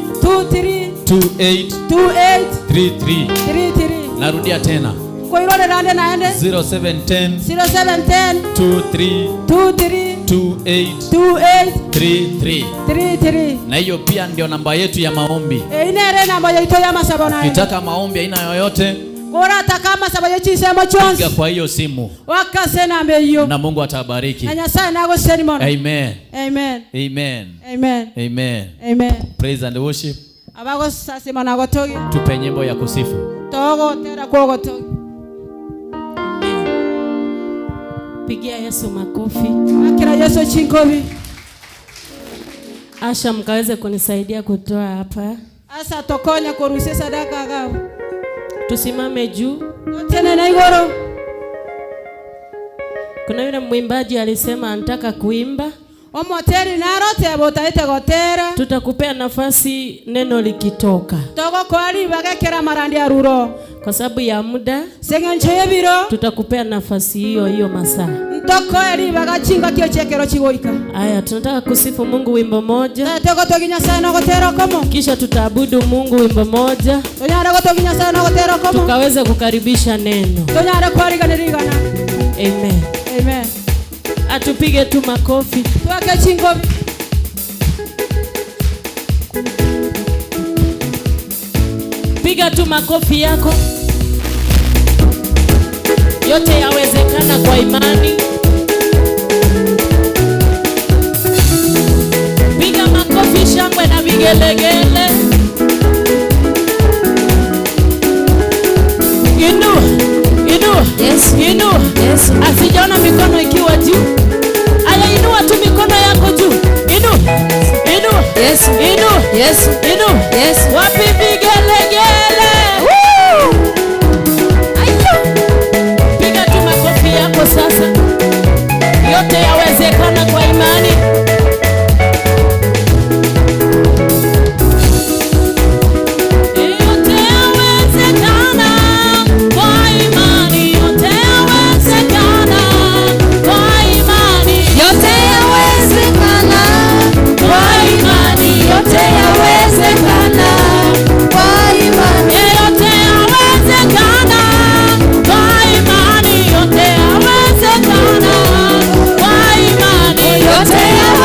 28 33. Narudia tena. 0710 23 28 33. Na hiyo pia ndio namba yetu ya maombi. Ukitaka maombi aina yoyote, piga kwa hiyo simu na Mungu atabariki. Amen. Amen. Amen. Amen. Amen. Amen. Praise and worship. Tupe nyimbo ya kusifu. Pigia Yesu makofi. Akira Yesu chinkobi. Asha, mkaweze kunisaidia kutoa hapa. Asa tokonya kuruhusia sadaka gao. Tusimame juu. Tena na igoro. Kuna yule mwimbaji alisema anataka kuimba. Omoteri narote botaite gotera. Tutakupea nafasi neno likitoka. Togo kwali bagekera marandi aruro. Kwa sababu ya muda, sengenche biro. Tutakupea nafasi hiyo hiyo masaa. Ntoko eri bagachinga kio chekero chigoika. Aya, tunataka kusifu Mungu wimbo moja. Togo toginya sana gotera komo. Kisha tutaabudu Mungu wimbo moja. Tonyara gotoginya sana gotera komo. Tukaweza kukaribisha neno. Tonyara kwariganirigana. Amen. Amen. Atupige tu makofi. Tuwake chingo. Piga tu makofi yako. Yote yawezekana kwa imani. Piga makofi, shangwe na vigelegele. Inua, inua. Yes. Inua. Yes. Asijaona mikono ikiwa juu. Aya, inua tu mikono yako juu. Inua. Inua. Yes. Inua. Yes. Inua. Yes. Wapi vigelegele? Woo! Ayo. Piga tu makofi yako sasa. Yote yawezekana kwa imani. Yote yawezekana kwa imani. Yote yawezekana kwa imani. Yote yawezekana kwa imani. Yote yawezekana kwa imani. Yote yawezekana kwa imani. Yote yawezekana kwa imani. Yote yawezekana.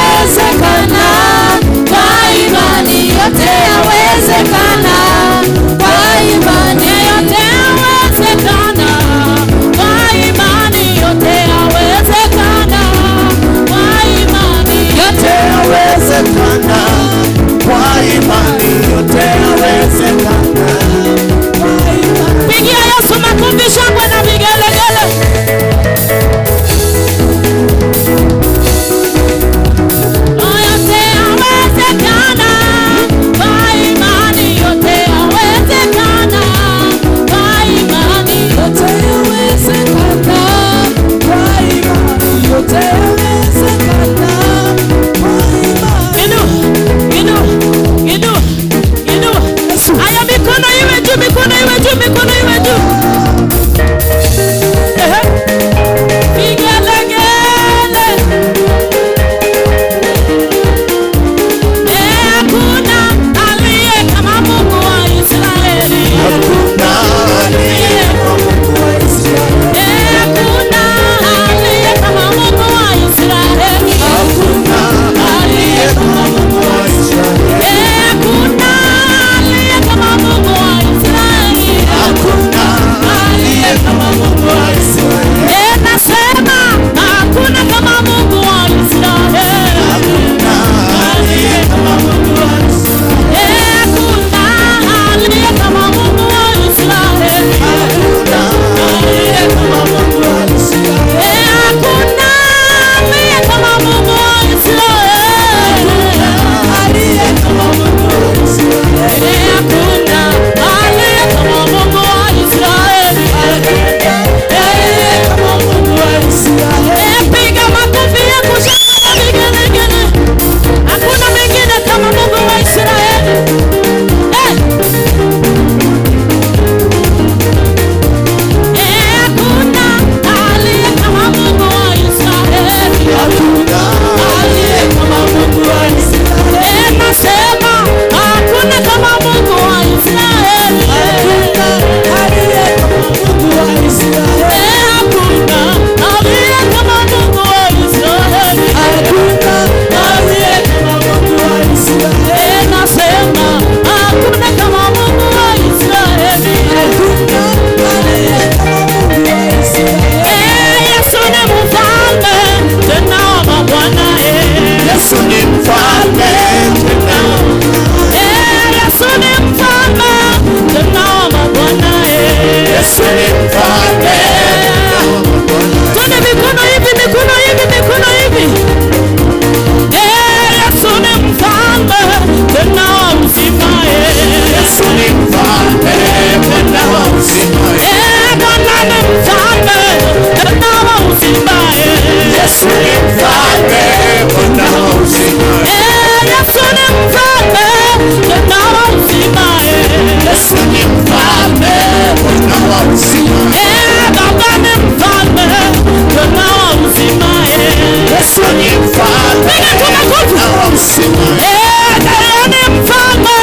Yesu ni mfalme. Piga tu makofi. Bwana wa uzima. Yeye ni mfalme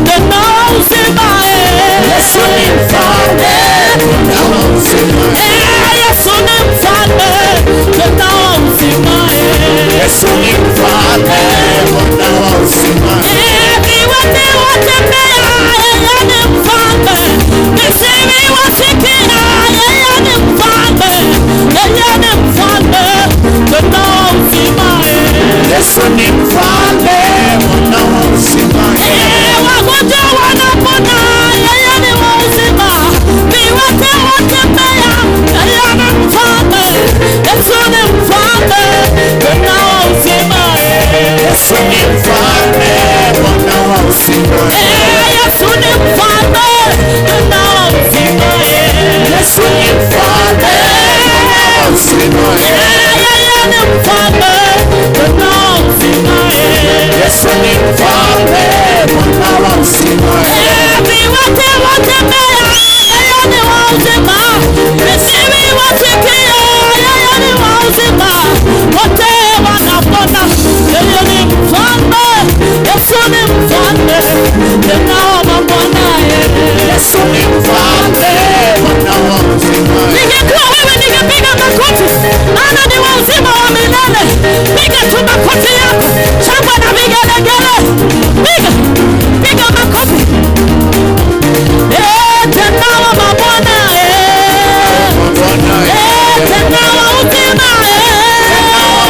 tena wa uzima. Yesu ni mfalme. Bwana wa uzima. Yesu ni mfalme tena wa uzima. Yesu ni mfalme. Bwana wa uzima. Viwete watembea, yeye ni mfalme. Viziwi wasikia, yeye ni mfalme. Yeye ni mfalme tena wa uzima. Yesu ni mfalme. Bwana wa uzima. Wagonjwa wanapona, yeye ni wa uzima. Viwete watembea, yeye ni mfalme. Yesu ni mfalme tena wa uzima. Yesu ni mfalme. Bwana wa uzima. Yesu ni mfalme tena wa uzima. Yesu ni mfalme. Bwana wa uzima. Yeye ni mfalme tena wa uzima. Yesu ni mfalme. Bwana wa uzima. Viwete watembea, yeye ni wa uzima. Viziwi wasikia, yeye ni wa uzima. Wote wanapona, yeye ni mfalme. Yesu ni mfalme tena wa mabwana. Yesu ni mfalme. Bwana wa uzima. Ningekuwa wewe ningepiga makofi, maana ni wa uzima wa milele. Piga tu makofi yako, shangwe na vigelegele. Piga, piga makofi. Tena wa mabwana. Bwana. Tena wa uzima.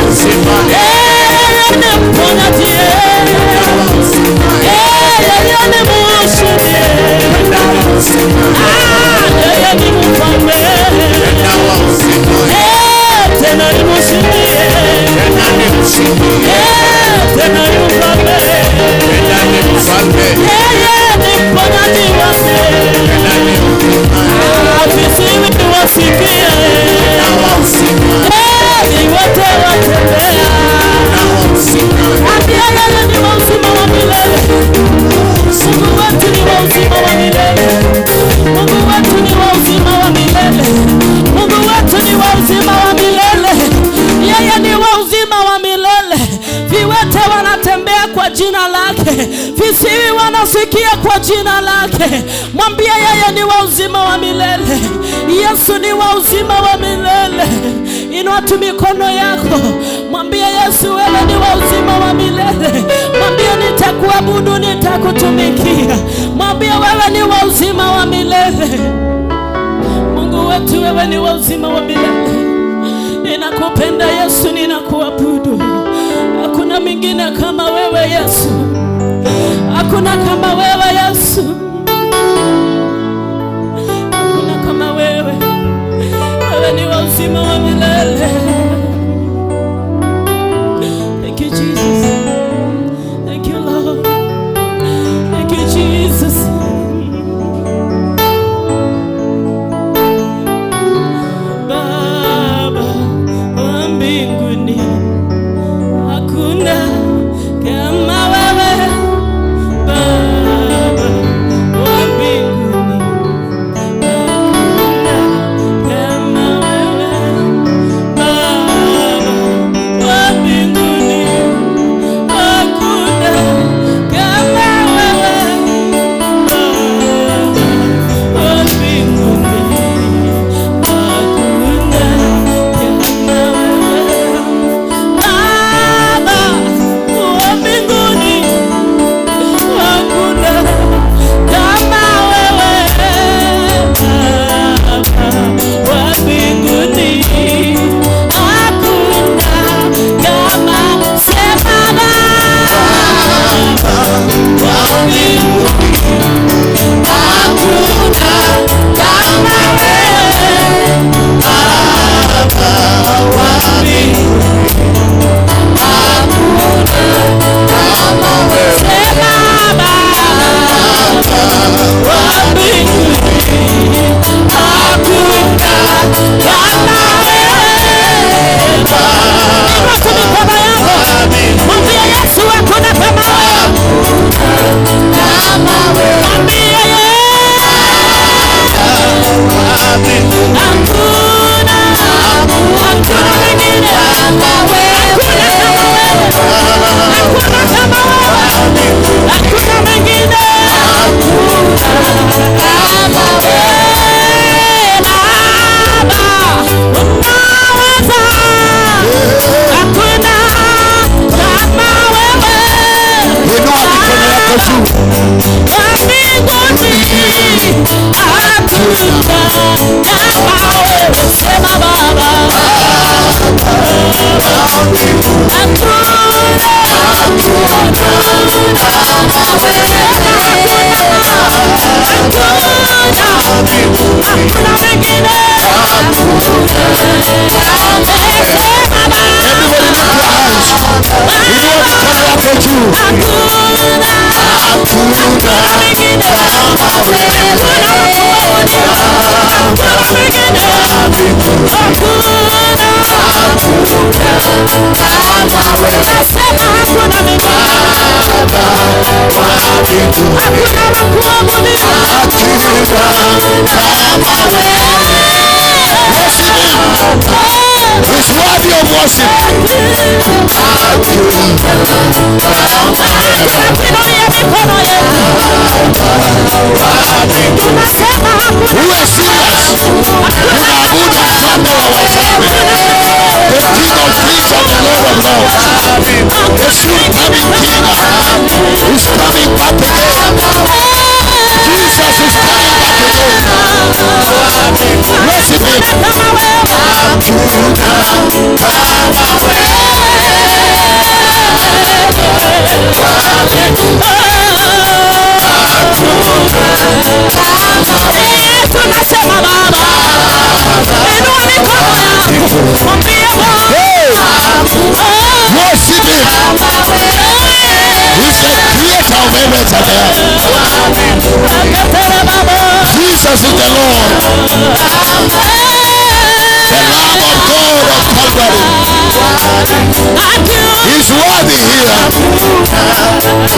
Uzima. Yeye ni mponyaji. Bwana wa uzima. Yeye ni mshindi. Bwana wa uzima. Yeye ni mfalme. Bwana wa uzima. Tena ni mshindi. Tena ni mshindi. Tena ni mfalme. Tena ni mfalme. Yeye ni mponyaji wake. Tena ni mzima. Viziwi wasikie. Bwana wa uzima. Viwete watembea. Bwana wa uzima. Ambia yeye ni wa uzima wa milele. Mungu wetu ni wa uzima wa milele. Mungu wetu ni wa uzima wa milele. Mungu wetu ni wa uzima wa milele. Yeye ni wa uzima wa milele. Viwete wanatembea kwa jina lake. Viziwi wanasikia kwa jina lake. Mwambie yeye ni wa uzima wa milele. Yesu ni wa uzima wa milele. Inua tu mikono yako. Mwambie Yesu wewe ni wa uzima wa milele. Mwambie nitakuabudu, nitakutumikia. Mwambie wewe ni wa uzima wa milele. Mungu wetu wewe ni wa uzima wa milele. Ninakupenda Yesu, ninakuabudu. Hakuna mwingine kama wewe Yesu. Hakuna kama wewe Yesu. Hakuna kama wewe. Wewe ni wa uzima wa milele. Thank you Jesus. Thank you Lord. Thank you Jesus. Baba wa mbinguni, hakuna kama wewe. Baba juu. Mbinguni hakuna kama wewe. Sema Baba, hakuna mwingine. Everybody lift your hands. Inua mikono yako juu. Hakuna mwingine. Hakuna mwingine. Nasema hakuna mwingine. Hakuna wa kuabudiwa. He's worthy of worship. Tunakuinulia mikono yetu. Tunasema hakuna. Uwe serious. Tunaabudu mfalme wa wafalme. The King of Kings and the Lord of Lords. The soon coming King is coming back again. Jesus is coming back again. Worship him. Kama wewe. Tunasema Baba, inua mikono yako, mwambie Bwana. Hey! Worship him. He's the creator of heavens and earth. Jesus is the Lord. The Lamb of God of Calvary. He's worthy here.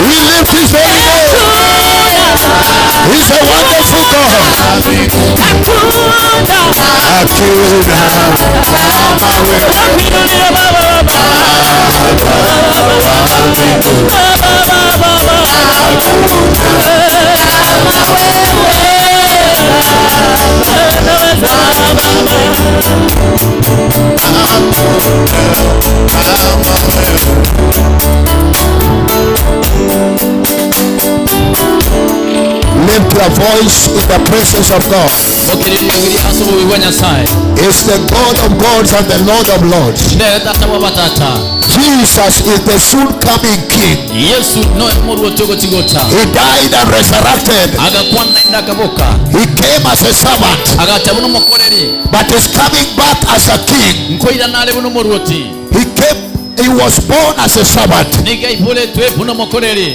We lift his holy name. He's a wonderful God. Hakuna kama wewe. Lift your voice in the presence of God. It's the God of gods and the Lord of lords. Jesus is the soon coming King. He died and resurrected. He came as a servant, but is coming back as a king. He came. He was born as a servant,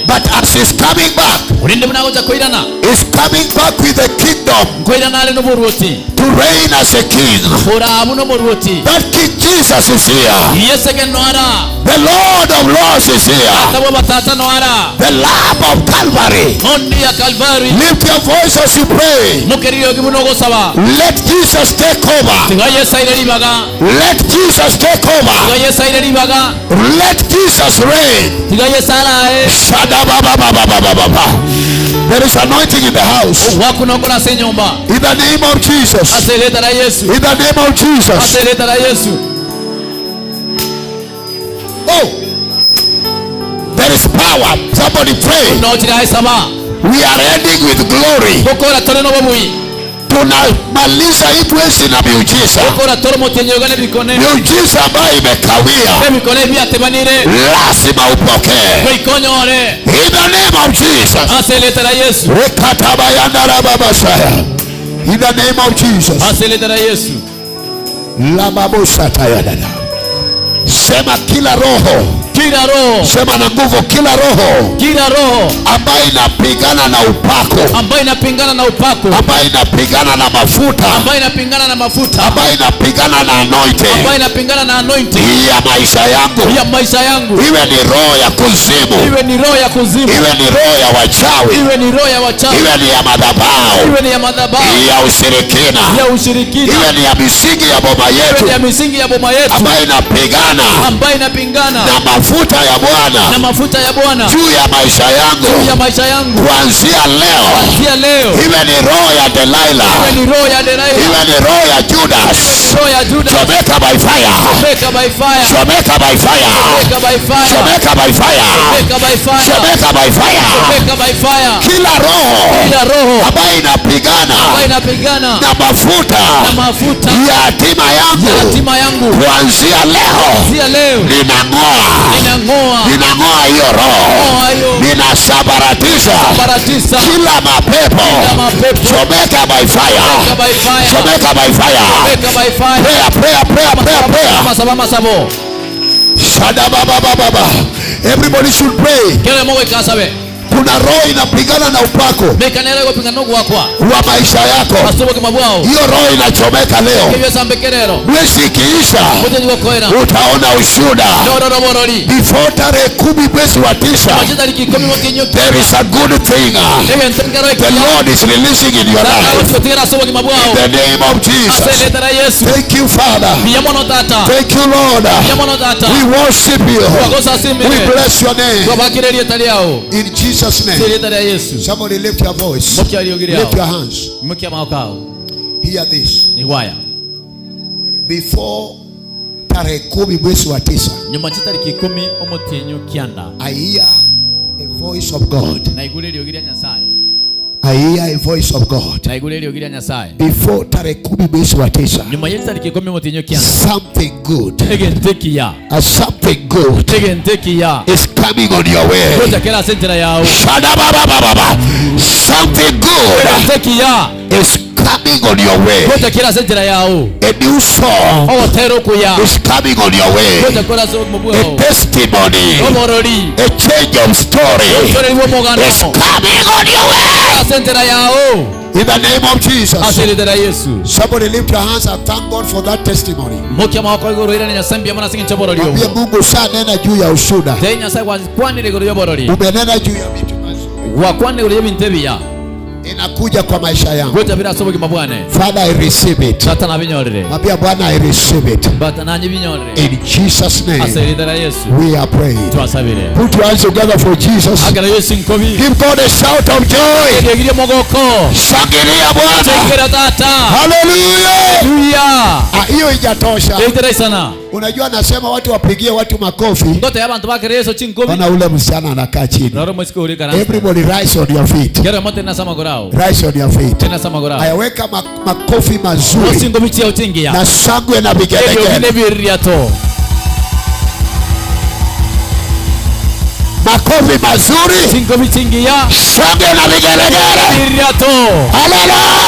but as he's coming back, he's coming back with the kingdom to reign as a king. That King Jesus is here. The Lord of Lords is here. The Lamb of Calvary. Lift your voice as you pray. Let Jesus take over. Let Jesus take over. Let Jesus reign. There is anointing in the house. In the name of Jesus. In the name of Jesus. Oh, there is power. Somebody pray. We are ending with glory. Tunamaliza hii mwezi na miujiza. Miujiza ambayo imekawia lazima upokee. In the name of Jesus. In the name of Jesus. Sema kila roho. Kila roho. Sema na nguvu, kila roho. Kila roho ambayo inapigana na upako, ambayo inapingana na upako, ambayo inapigana na mafuta, ambayo inapingana na mafuta, ambayo inapigana na anointing, ambayo inapingana na anointing ya maisha yangu, ya maisha yangu, iwe ni roho ya kuzimu, iwe ni roho ya kuzimu, iwe ni roho ya wachawi, iwe ni roho ya wachawi, iwe ni ya madhabahu, iwe ni ya madhabahu, ya ushirikina, ya ushirikina, iwe ni ya misingi ya boma yetu, iwe ni ya misingi ya boma yetu, ambayo inapigana, ambayo inapingana na mafuta ya Bwana, na mafuta ya Bwana juu ya maisha yangu, juu ya maisha yangu, kuanzia leo, kuanzia leo, iwe ni roho ya Delilah, iwe ni roho ya Delilah, iwe ni roho ya Judas, Roho ya Judas. Chomeka by fire. Chomeka by fire. Chomeka by fire. Chomeka by fire. Chomeka by fire. Chomeka by fire. Chomeka by fire. Chomeka by fire. Kila roho Kila roho ambayo inapigana ambayo inapigana na mafuta na mafuta ya hatima ya yangu hatima yangu kuanzia leo kuanzia leo ninang'oa, ninang'oa ninang'oa hiyo roho, ng'oa hiyo ninasambaratisha baratisa kila mapepo. Kila mapepo. Chomeka by fire. Chomeka by fire. Chomeka by fire. Chomeka by fire. Prayer, prayer, prayer, prayer, prayer. Masaba masabo. Shada baba baba baba. Everybody should pray. Kila mmoja ikasabe. Kuna roho inapigana na upako Mekanera gopinga gwakwa wa maisha yako. asubuhi mabwao Hiyo roho inachomeka leo. kibyo sambekerero Mwezi ikiisha mutezi gokoera utaona ushuhuda. ndororo borori Before tarehe 10 mwezi wa 9, machita likikomi mokinyo there is a good thing egentengero the ekiya Lord is releasing in your life. gotigera asubuhi mabwao In the name of Jesus. aseletera Yesu Thank you, Father. biyamono tata Thank you, Lord. biyamono tata We worship you. twagosa We simire bless your name. twabakirerie taliao In Jesus' name. serieta ria Yesu Somebody lift your voice. mokia riogiria Lift your hands. mokia maokao Hear this. ni waya Before tarehe 10 mwezi wa 9, nyuma chitariki 10 omotinyo kianda I hear a voice of God. na igure riogiria Nyasaye I hear a voice of God. na igure riogiria Nyasaye Before tarehe 10 mwezi wa 9, nyuma yetariki 10 omotinyo kianda something good, egentekiya something good egentekiya is coming on your way. gojakera sentera yao Shadababababa. Something good egentekiya is coming on your way. gojakera sentera yao A new song ogotero kuya is coming on your way. gojakora so A mobwao testimony, oborori a change of story otoreri bw'omogano is coming on your way. sentera yao In the name of Jesus. aseretera Yesu Somebody lift your hands and thank God for that testimony. mokia maoko iguru ira Nyasaye mbia mona singi choborori Mwambie obo Mungu ushanena juu ya ushuda, te Nyasaye kwanire iguru yoborori umenena juu ya vitu mazuri wakwanire iguru y'ebintu ebiya inakuja kwa maisha yangu. goja bira sobogi mabwane Father, I receive it. tata nabinyorere Mwambie Bwana, I receive it. bata nanyi binyorere In Jesus' name aseretera Yesu we are praying. twasabire Put your hands together for Jesus. agara Yesu nkobi Give God a shout of joy. egirie mogoko Shangilia Bwana. tekera tata Hallelujah. haleluya Ah, hiyo haijatosha. etera sana Unajua nasema watu wapigie watu makofi. ngote abantu bakere Yesu chinkobi Ona ule msichana anakaa chini. roro mwesiko uri kana Everybody rise on your feet. kero mote na samagorao Rise on your feet. tena samagorao Ayaweka makofi mazuri osingo bichia utingia na shangwe na ebyo vigelegele. biriato Makofi mazuri, singo bichingia shangwe na vigelegele. biriato Hallelujah.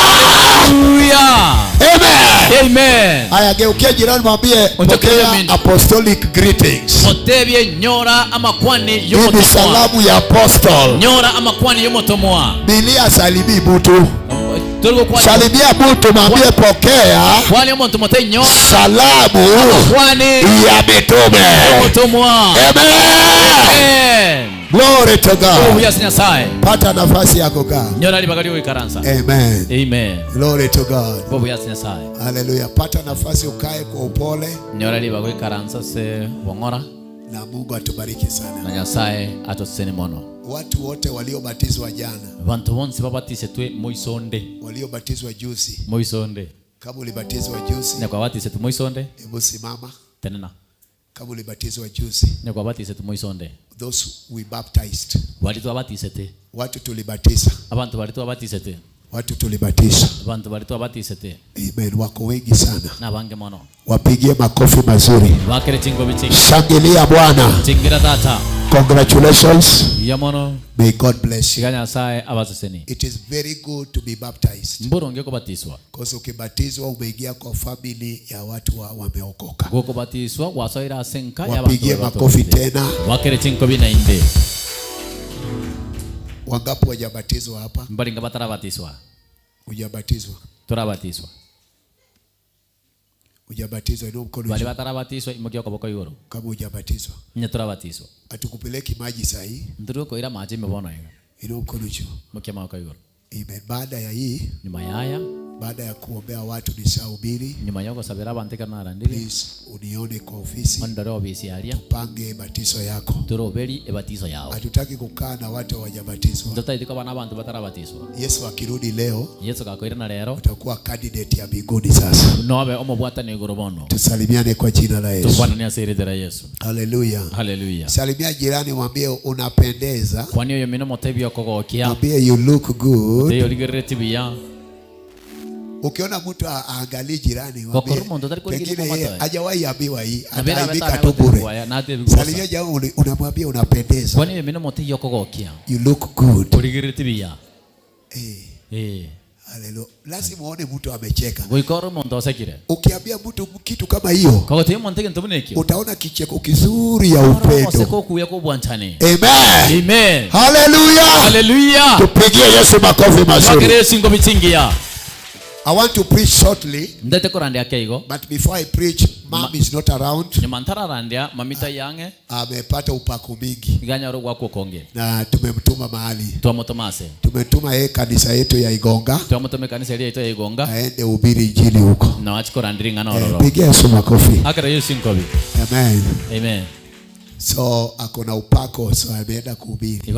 haleluya Amen. amen Aya, geukia jirani mwambie pokea apostolic greetings. motebye nyora amakwani Hii ni yomotomwa salamu ya apostle. nyora amakwani yomotomwa Bilia salimii mtu. tuliko kwani Salimia mtu mwambie pokea kwani omuntu mote nyora salamu kwani ya mitume. yomotomwa Amen. amen Glory to God. obuya Nyasaye Pata nafasi ya kukaa. nyora libagari oikaransa Amen. amen Glory to God. obuya Nyasaye Hallelujah. Pata nafasi ukae kwa upole nyora libago ikaransa se bong'ora na Mungu atubariki sana. na Nyasaye atosene mono Watu wote waliobatizwa jana, bantu bonsi babatisetwe moisonde waliobatizwa juzi, moisonde kama ulibatizwa juzi, nyakwa batisetwe moisonde hebu simama. tenena Kama ulibatizwa juzi, nyakwa batisetwe moisonde those we baptized, bali twabatisete watu tulibatiza, abantu bali twabatisete watu tulibatiza. abantu bali twabatisete Amen. Wako wengi sana, nabange mono wapigie makofi mazuri, bakere chingo bichingi shangilia Bwana. chingira tata Congratulations. ya mono May God bless you. tiga Nyasaye abaseseni It is very good to be baptized. mburonge kubatiswa Because ukibatizwa umeingia kwa family ya watu wameokoka. gokubatiswa gwasoira asenka ya Wapigie makofi tena. wakere chingo binainde Wangapi wajabatizwa hapa? mbaringa batarabatiswa Hujabatizwa. turabatiswa Hujabatizwa, inua mkono bali juu. batarabatiswa imokia koboko iguru Kama hujabatizwa. nya turabatiswa Hatukupeleki maji sahi. nduru koira maji mebono iga Inua mkono juu. mokia maboko iguru Amen. Baada ya hii nyuma yaya Baada ya kuombea watu nishahubiri. Nyuma yoko sabera abantu kanarandire. Please unione kwa ofisi. Ondore ofisi aria. Tupange batizo yako. Turoberi ebatizo yao. Hatutaki kukaa na watu hawajabatizwa. Ndotaiti kwa bana abantu batarabatizwa. Yesu akirudi leo, Yesu kakoirana lero, utakuwa candidate ya mbinguni sasa. Nobe omobwatani igoro bono. Tusalimiane kwa jina la Yesu. Tukwanani ase Yesu. Haleluya. Haleluya. Salimia jirani, mwambie unapendeza. Kwani oyo mino motebi okogokia. Mwambie you look good. Teyo ligereti biya. Ukiona mtu aangalie jirani, mwambie pengine yeye hajawahi ambiwa hii, anaibika tu bure. Salimia jirani, unamwambia unapendeza. Kwani oyo mino motebi okogokia. You look good. Ligereti biya. Haleluya. Lazima uone mtu amecheka. Goikoro muntu osekire. Ukiambia mtu kitu kama hiyo, utaona kicheko kizuri ya upendo. Amen. Amen. Hallelujah. Hallelujah. Tupigie Yesu makofi mazuri. I want to preach shortly. But before I preach, mom is not around. Amepata upako mingi. Na tumemtuma mahali. Tumetuma yeye kanisa yetu ya Igonga. Aende ubiri injili huko. Pigia Yesu makofi. Amen. Amen. So akona upako, so ameenda kuhubiri.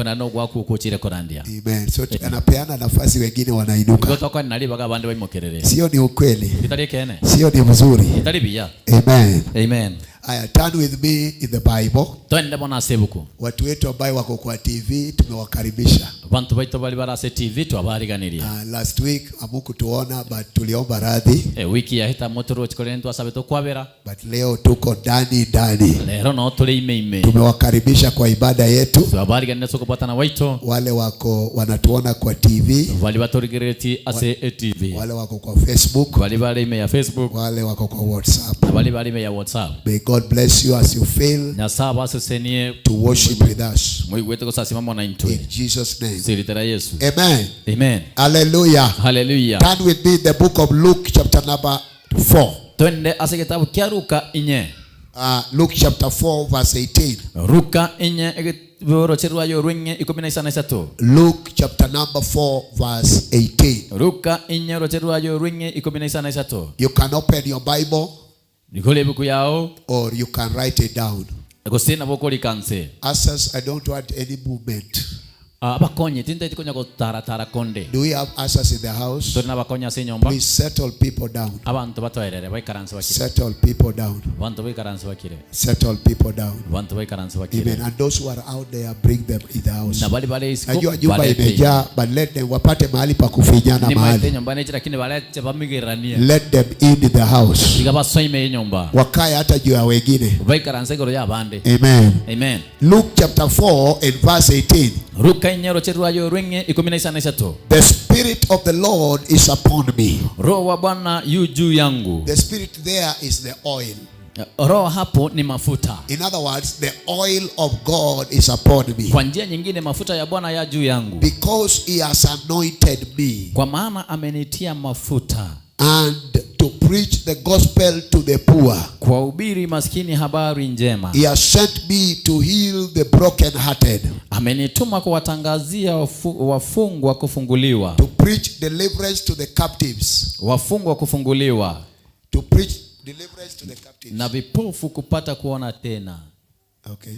Amen. So anapeana nafasi wengine wanainuka. Sio ni ukweli. Sio ni mzuri. Amen. Amen. Aya, turn with me in the Bible. Watu wetu ambao wako kwa TV tumewakaribisha. Last week hamukutuona, but tuliomba radhi. Wiki ya hita motoro chikorentwa sabeto kwabera. But leo tuko ndani ndani. Lero no tuli ime ime. Tumewakaribisha kwa ibada yetu. Wale wale wako wanatuona kwa TV. Wale watorigereti ase TV. Wale wako kwa Facebook. Wale wale ime ya Facebook. Wale wako kwa WhatsApp. Wale wale ime ya WhatsApp. May God bless you as you fail to worship with us. In Jesus' name. Amen. Amen. Hallelujah. Hallelujah. Turn with me the book of Luke chapter number 4. Twende ase kitabu kia Luka inye. Luke chapter 4 verse 18. Luka inye Luke chapter number 4 verse 18. Luka inye You can open your Bible or you can write it down. Ushers, I don't want any movement. Do we have ushers in the house? Please settle people down. Settle people down. Settle people down. Amen. And those who are out there, bring them in the house. Najua nyumba imejaa, but let them wapate mahali pa kufinyana mahali. Let them in the house. Wakae hata juu ya wengine. Amen. Amen. Luke chapter 4 and verse 18. The Spirit of the Lord is upon me. The Spirit there is the oil. Roho hapo ni mafuta. In other words, the oil of God is upon me. Kwa njia nyingine mafuta ya Bwana ya juu yangu. Because he has anointed me. Kwa maana amenitia mafuta. And to preach the gospel to the poor. Kuwahubiri maskini habari njema. He has sent me to heal the brokenhearted. Amenituma kuwatangazia wafungwa kufunguliwa. To preach deliverance to the captives. Wafungwa kufunguliwa. To preach deliverance to the captives. Na vipofu kupata kuona tena. Okay.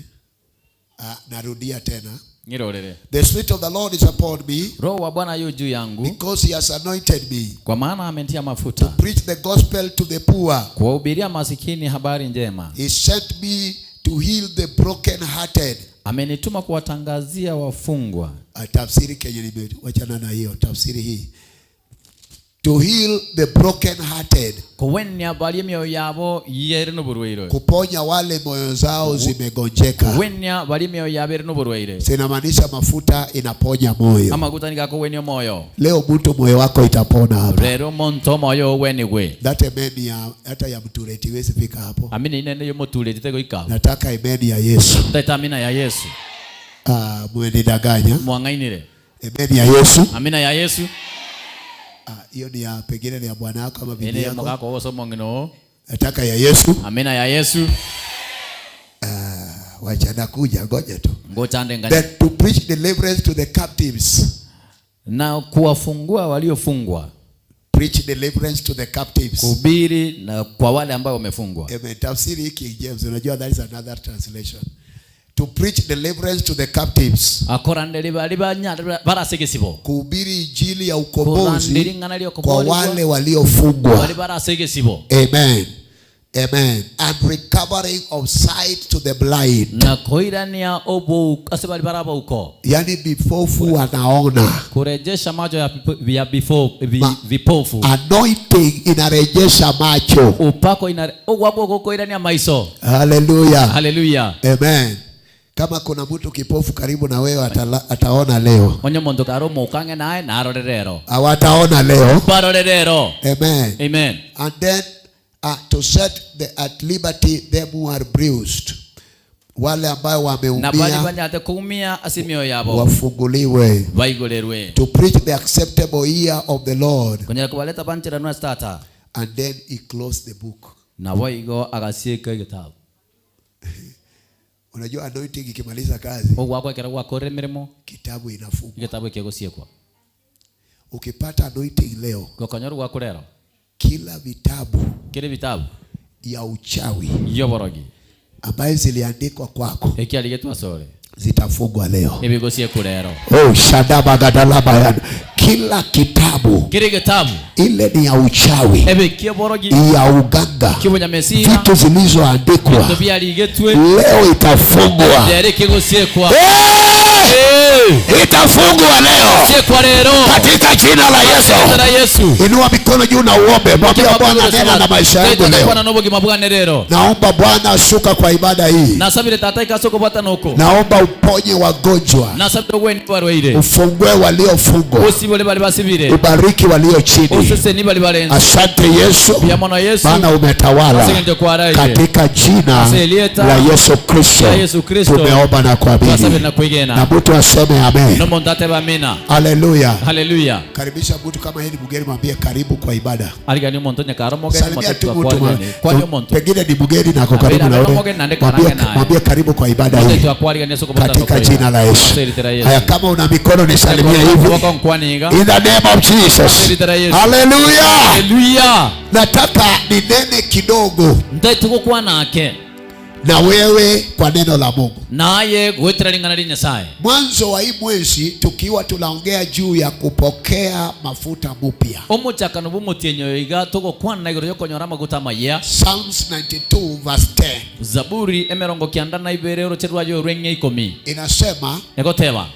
Narudia tena. Ngirorere. The Spirit of the Lord is upon me. Roho wa Bwana yu juu yangu. Because he has anointed me. Kwa maana amenitia mafuta. To preach the gospel to the poor. Kuwahubiria masikini habari njema. He sent me to heal the brokenhearted. Amenituma kuwatangazia wafungwa. Tafsiri kenye nimewachana na hiyo tafsiri hii. To heal the brokenhearted. Kuwenya bali mioyo yabo yeri n'uburwaire. Kuponya wale moyo zao zimegonjeka. Kuwenya bali mioyo yabo yeri n'uburwaire. Sinamaanisha mafuta inaponya moyo. Amaguta nigako moyo. Leo mtu moyo wako itapona hapa. Lero muntu moyo wenigwe. That amen ya hata ya mtureti wezi fika hapo. Amina inene yo mutureti tego ika. Nataka amen ya Yesu. Ndeta amina ya Yesu. Mwenidanganya. Mwangainire. Amen ya Yesu. Amina ya Yesu. Hiyo ni ya pengine ni ya bwana yako ama bibi Ene yako. mugako wose mongino. Nataka ya Yesu. Amina ya Yesu. Wacha nakuja, ngoja tu. Ngoja ande ngani. Then to preach deliverance to the captives. Na kuwafungua waliofungwa. Preach preach deliverance to the captives. Kuhubiri na kwa wale ambao wamefungwa. Amen. Tafsiri hii King James, unajua that is another translation. To preach deliverance to the captives. Kuhubiri injili ya ukombozi kwa wale waliofungwa. Amen. Amen. And recovering of sight to the blind. Na koirania obo asebali baraba uko. Yani vipofu wanaona. Kurejesha macho ya vipofu. Anointing inarejesha macho. Upako ina ogwako koirania maiso. Hallelujah. Hallelujah. Amen. Kama kuna mtu kipofu karibu na wewe ataona leo. Onye muntu karomo ukange naye na arorerero. Hawataona leo. Barorerero. Amen. Amen. And then to set at liberty them who are bruised. Wale ambao wameumia wafunguliwe. To preach the acceptable year of the Lord. And then he closed the book. Na waigo agasieka gitabu. Unajua anointing ikimaliza kazi, kitabu inafungwa. Kitabu kigosiekwa. Ukipata anointing leo, kila vitabu, kile vitabu ya uchawi yoborogi ambaye ziliandikwa kwako ekialigetwa sore zitafungwa leo. Ebigosiekwa lero. Oh, shadaba gadalaba. Kila kitabu, kile kitabu ile ni ya uchawi, ya uganga, vitu zilizoandikwa leo itafungwa. Itafungwa leo katika jina la Yesu. Inua mikono juu na uombe. Mwambie Bwana, nena na maisha yangu leo. Naomba Bwana shuka kwa ibada hii. Naomba uponye wagonjwa, ufungue waliofungwa, ubariki walio chini. Asante Yesu, maana umetawala. Katika jina la Yesu Kristo tumeomba na kuamini. Na mtu aseme amen. Hallelujah. Hallelujah. Karibisha mtu kama hili mgeni, mwambie karibu kwa ibada. Pengine ni mgeni na karibu na wewe. Mwambie karibu kwa ibada hii. Katika jina la Yesu. Haya, kama una mikono nisalimie hivi. In the name of Jesus. Hallelujah. Hallelujah. Nataka ninene kidogo na wewe kwa neno la Mungu. Naye gwetera lingana Nyasaye. Mwanzo wa hii mwezi tukiwa tunaongea juu ya kupokea mafuta mupya. Omuchakano bumutienyo iga tugokwana igoro yokonyora maguta maya. Psalms 92 verse 10. Zaburi emerongo kianda na ibere orocherwa yo rwenge 10. Inasema egoteba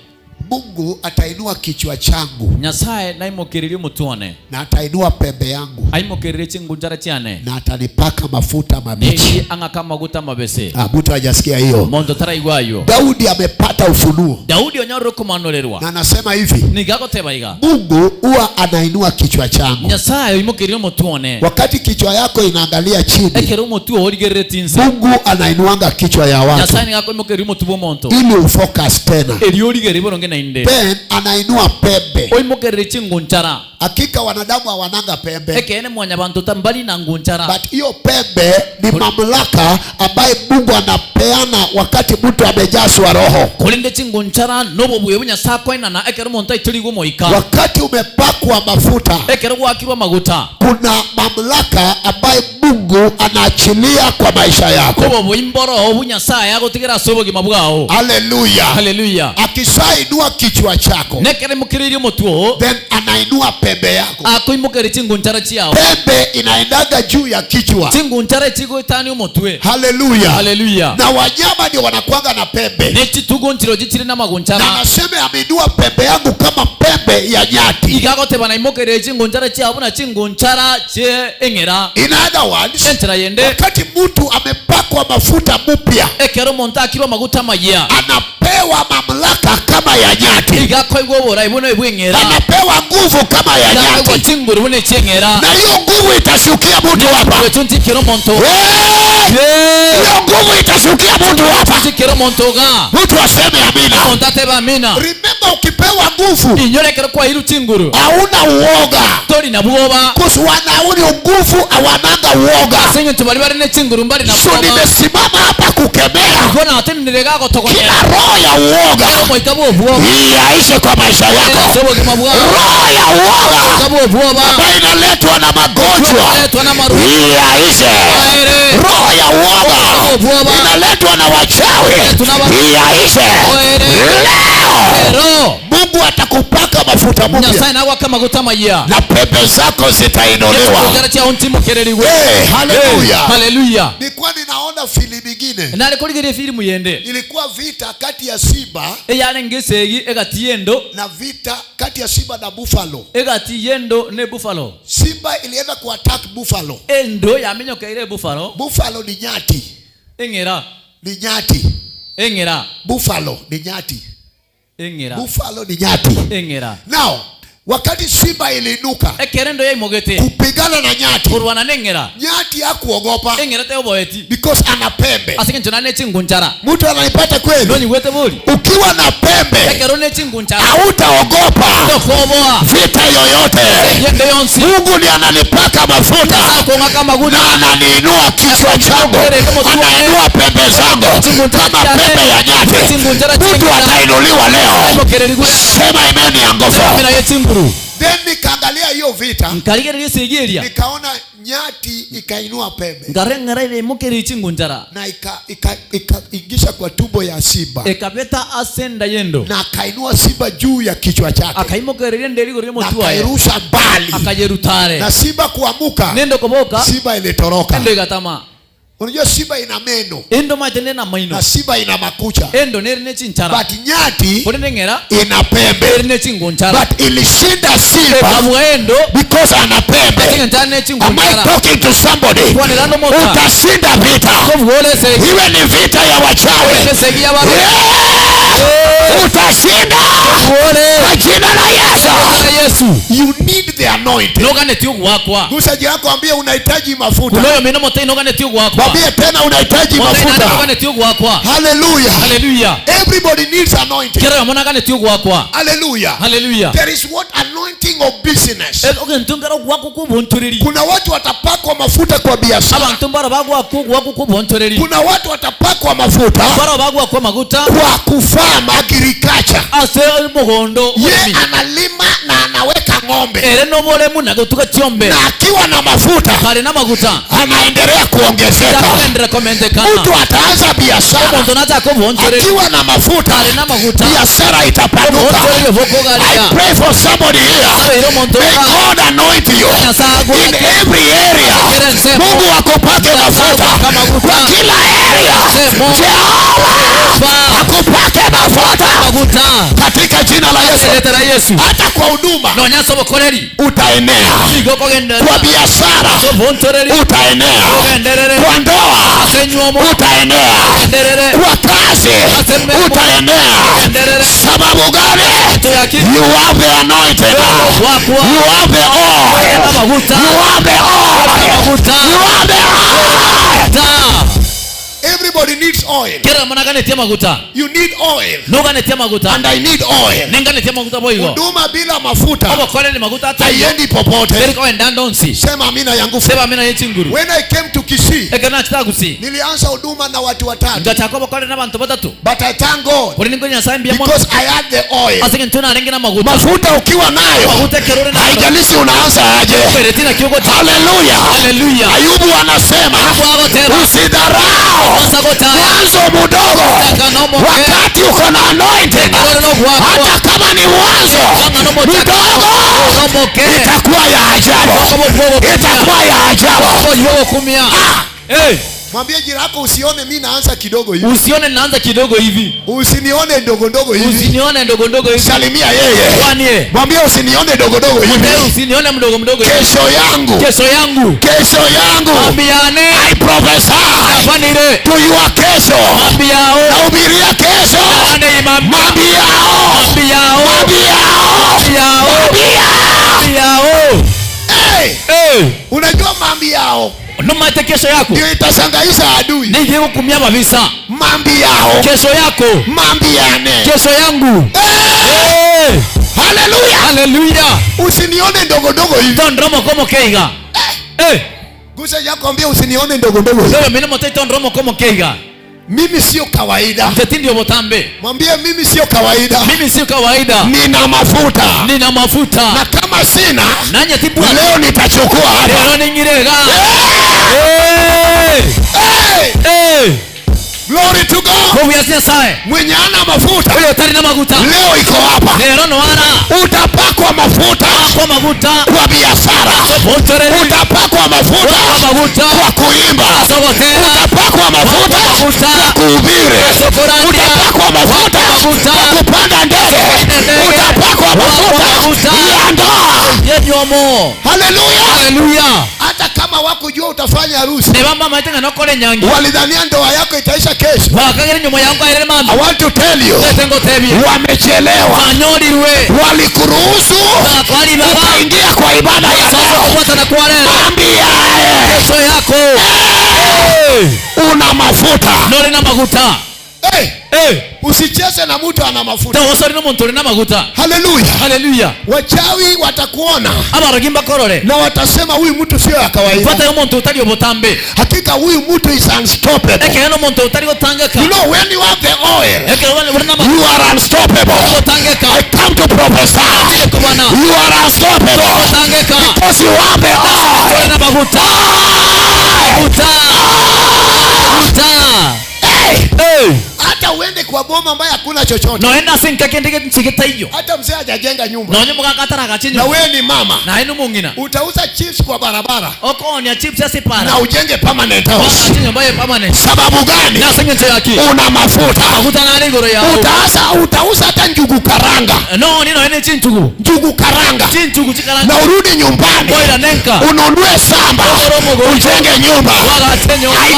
Mungu atainua kichwa changu. Nyasaye naimokiririe mutuone. Na atainua pembe yangu. Aimokiririe chingunjara chiane. Na atanipaka mafuta mabichi. Angaka maguta mabese. Mtu hajasikia hiyo. Mondo taraigwayo. Daudi amepata ufunuo. Daudi onyoro kumanorerwa. Na anasema hivi. Nigagoteba iga. Mungu huwa anainua kichwa changu. Nyasaye imokiririe mutuone. Wakati kichwa yako inaangalia chini. Ekero mutuo origerere tinse. Mungu anainuanga kichwa ya watu. Nyasaye nigako mutuo monto. Ili ufocus tena. Eri origerere boronge na. Then anainua pembe. Hakika wanadamu hawananga pembe. Ekene mwanyabantu tambali na ngunchara. But hiyo pembe ni mamlaka ambaye Mungu anapeana wakati mtu amejazwa roho. Kulinde chingunchara nobo buye bunyasakwa inana ekero muntu aiturigwo moika. Wakati umepakwa mafuta. Ekero gwakirwa maguta. Kuna mamlaka ambaye Mungu anaachilia kwa maisha yako. Obo buimboro obunyasaye agotigera sobo gimabwao. Hallelujah. Hallelujah. Akishainua kichwa chako. Nekere mukiririo mutuo. Then anainua pembe yako. Akoimokere chingunchara chiao. Pembe inaendaga juu ya kichwa. Chingunchara chigoitani umutwe. Hallelujah. Hallelujah. Na wanyama ndio wanakuanga na pembe. Nechitugo nchiro jichire na magunchara. Na anasema ameinua pembe yangu kama pembe ya nyati. Igagoteba naimokere chingunchara chiao na chingunchara che engera. In other words, wakati mtu amepakwa mafuta mupya, ekero muntu akirwa maguta maya, anapewa mamlaka kama ya nyati. Anapewa nguvu kama ya nyati. Na hiyo nguvu itashukia mtu hapa. Hiyo nguvu itashukia mtu hapa. Mtu aseme amina. Remember Kumbuka ukipewa nguvu Inyorekero kwa iru chinguru. Hauna uoga. Tori na buoba. Kuhusu wanauni nguvu hawananga uoga. Senyo tubali bari ne chinguru mbali na So buoba. nimesimama hapa kukemea Kona atenderega gotogonyera. kila roho ya uoga. Kero moika buoba. Iaishe kwa maisha yako. Sobo kimabwa. Roho ya uoga Kabo buoba. ambayo inaletwa na magonjwa Inaletwa na marufu. iaishe. Roho ya uoga inaletwa na wachawi iaishe. Leo Mungu atakupaka mafuta mpya. Nyasaye nagwaka maguta maya. Na pembe zako zitainuliwa. Hey, hallelujah. Hallelujah. Nilikuwa ninaona filamu nyingine. Nari kurigeria filamu yende. Ilikuwa vita kati ya simba. Eyare ngesegi egati yendo. Na vita kati ya simba na buffalo. Egati yendo ne buffalo. Simba ilienda kuattack buffalo. Endo yamenyokeire buffalo. Buffalo ni nyati. Engera. Ni nyati. Engera. Buffalo ni nyati. Engera. Buffalo ni nyati. Engera. Now, wakati simba iliinuka ekerendo yaimogete kupigana na nyati, kurwana nengera, nyati hakuogopa. Engera teoboeti because ana pembe. Asike ntona ne chingunjara. Mtu ananipata kweli? Ndoni wete boli. Ukiwa na pembe ekero ne chingunjara hautaogopa tokoboa vita yoyote. Yende yonsi. Mungu ndiye ananipaka mafuta na ananiinua kichwa changu, anainua pembe zangu kama pembe ya nyati. Mtu atainuliwa leo. Sema amen ya nguvu. Then nikaangalia hiyo vita. Nikaona nyati ikainua pembe. Na ikaingisha kwa tumbo ya simba. Na akainua simba juu ya kichwa chake. Na akairusha mbali. Na simba kuamuka, simba ilitoroka. Unajua simba ina meno. Endo matene na maino. Na simba ina makucha. Endo nere chinchara. But nyati ngera ina pembe. Nere chingunchara. But ilishinda simba endo because ana pembe. Am I talking to somebody? Utashinda vita. Iwe ni vita ya wachawi. Utashinda. Kwa jina la Yesu. You need the anointing. Gusa jirani yako, ambie unahitaji mafuta. Mwambie tena unahitaji mafuta. Hallelujah. Hallelujah. Everybody needs anointing. Hallelujah. Hallelujah. There is what anointing of business. Kuna watu watapakwa mafuta kwa biashara. Kuna watu watapakwa mafuta kwa kufarm agriculture. Ye analima na anaweka ng'ombe. Na akiwa na mafuta anaendelea kuongezeka. Mtu ataanza biashara akiwa na mafuta, biashara itapanuka. I pray for somebody here. May God anoint you in every area. Mungu akupake mafuta kwa kila area. Jehova akupake mafuta katika jina la Yesu. Hata kwa huduma utaenea, kwa biashara utaenea, kwa ndoa utaenea, kwa kazi utaenea. Sababu gani? You have the anointing. You have the oil. You have the oil. You have the oil. Everybody needs oil. You need oil. And I need oil. Huduma bila mafuta haiendi popote. Sema amina ya nguvu. When I came to Kisii, nilianza huduma na watu watatu. But I thank God because I had the oil. Mafuta ukiwa nayo haijalishi unaanza aje. Hallelujah. Ayubu anasema usidharau mwanzo mdogo wakati uko na anointing. Hata kama ni mwanzo mdogo itakuwa ya ajabu. Itakuwa ya ajabu. Hey. Mwambie jirani yako usione mimi naanza kidogo hivi. Usione naanza kidogo hivi. Usinione ndogo ndogo hivi. Usinione ndogo ndogo hivi. Salimia yeye. Kwani mwambie usinione ndogo ndogo hivi. Mwambie usinione mdogo mdogo hivi. Kesho yangu. Kesho yangu. Kesho yangu. Mwambiane. I prophesy. Afanire. To your kesho. Mwambiao. Nahubiria kesho. Mwambiao. Mwambiao. Mwambiao. Mwambiao. Hey. Hey. Unajua mwambiao Numate kesho yako ndio itashangaisha adui. Nije hukumia mavisa. Mambi yao. Kesho yako. Mambiane. Kesho yangu. Hey! Hey! Hallelujah. Hallelujah. Usinione ndogo ndogo hivi. Tondromo komo keiga. Hey! Gusa yako ambia usinione ndogo ndogo hivi. Wewe mimi mote tondromo komo keiga. Mimi sio kawaida. Mteti ndio botambe. Mwambie mimi sio kawaida. Mimi sio kawaida. Nina mafuta. Nina mafuta. Na kama sina, nanye tibwa. Leo nitachukua hapa. Leo ningirega. Hey! Hey! Hey! Glory to God. Mungu yasiye. Mwenye ana mafuta. Wewe utari na maguta. Leo iko hapa. Leo no ara. Utapakwa mafuta. Kwa maguta. Kwa biashara. Utapakwa mafuta. Kwa maguta. Kwa kuimba. Utapakwa mafuta. Kwa kuhubiri. Utapakwa mafuta. Kwa kupanda ndege. Utapakwa mafuta. Ya ndoa. Yenyomo. Hallelujah. Hallelujah. Hata kama wakujua utafanya harusi. Nebamba maitenga nokore nyangi. Walidhania ndoa yako itaisha kesho. Wakagere nyuma yangu aire mama. I want to tell you. Wamechelewa. Walikuruhusu ukaingia kwa ibada ya leo. Ambia kesho yako. Una mafuta. Nore na maguta. Hey. Hey. Usicheze na mtu ana mafuta. Hallelujah. Hallelujah. Wachawi watakuona. Abarogimba korore. Na watasema huyu mtu sio ya kawaida. Fata umuntu utari obotambe. Hakika huyu mtu is unstoppable. Eke no muntu utari gotangeka. You know when you have the oil, Eke you are unstoppable. I come to prophesy. You are unstoppable. Because you have the oil. Maguta. Maguta. Maguta. Hey. Hey. Hata uende kwa boma ambaye hakuna chochote. Noenda sinka kendege nchigeta iyo. Hata mzee hajajenga nyumba. Nonye mugakatara gachinyo. Na wewe ni mama. Na inu mungina. Utauza chips kwa barabara. Okonya chips ya sipara. Na ujenge permanent house. Gachinyo mbaye permanent. Sababu gani? Na senye yaki. Una mafuta. Mafuta na rigoro ya. Utauza hata njugu karanga. No, ni no ene chintugu. Njugu karanga. Chintugu chikaranga. Na urudi nyumbani. Boira nenka. Ununue samba. Ujenge nyumba. I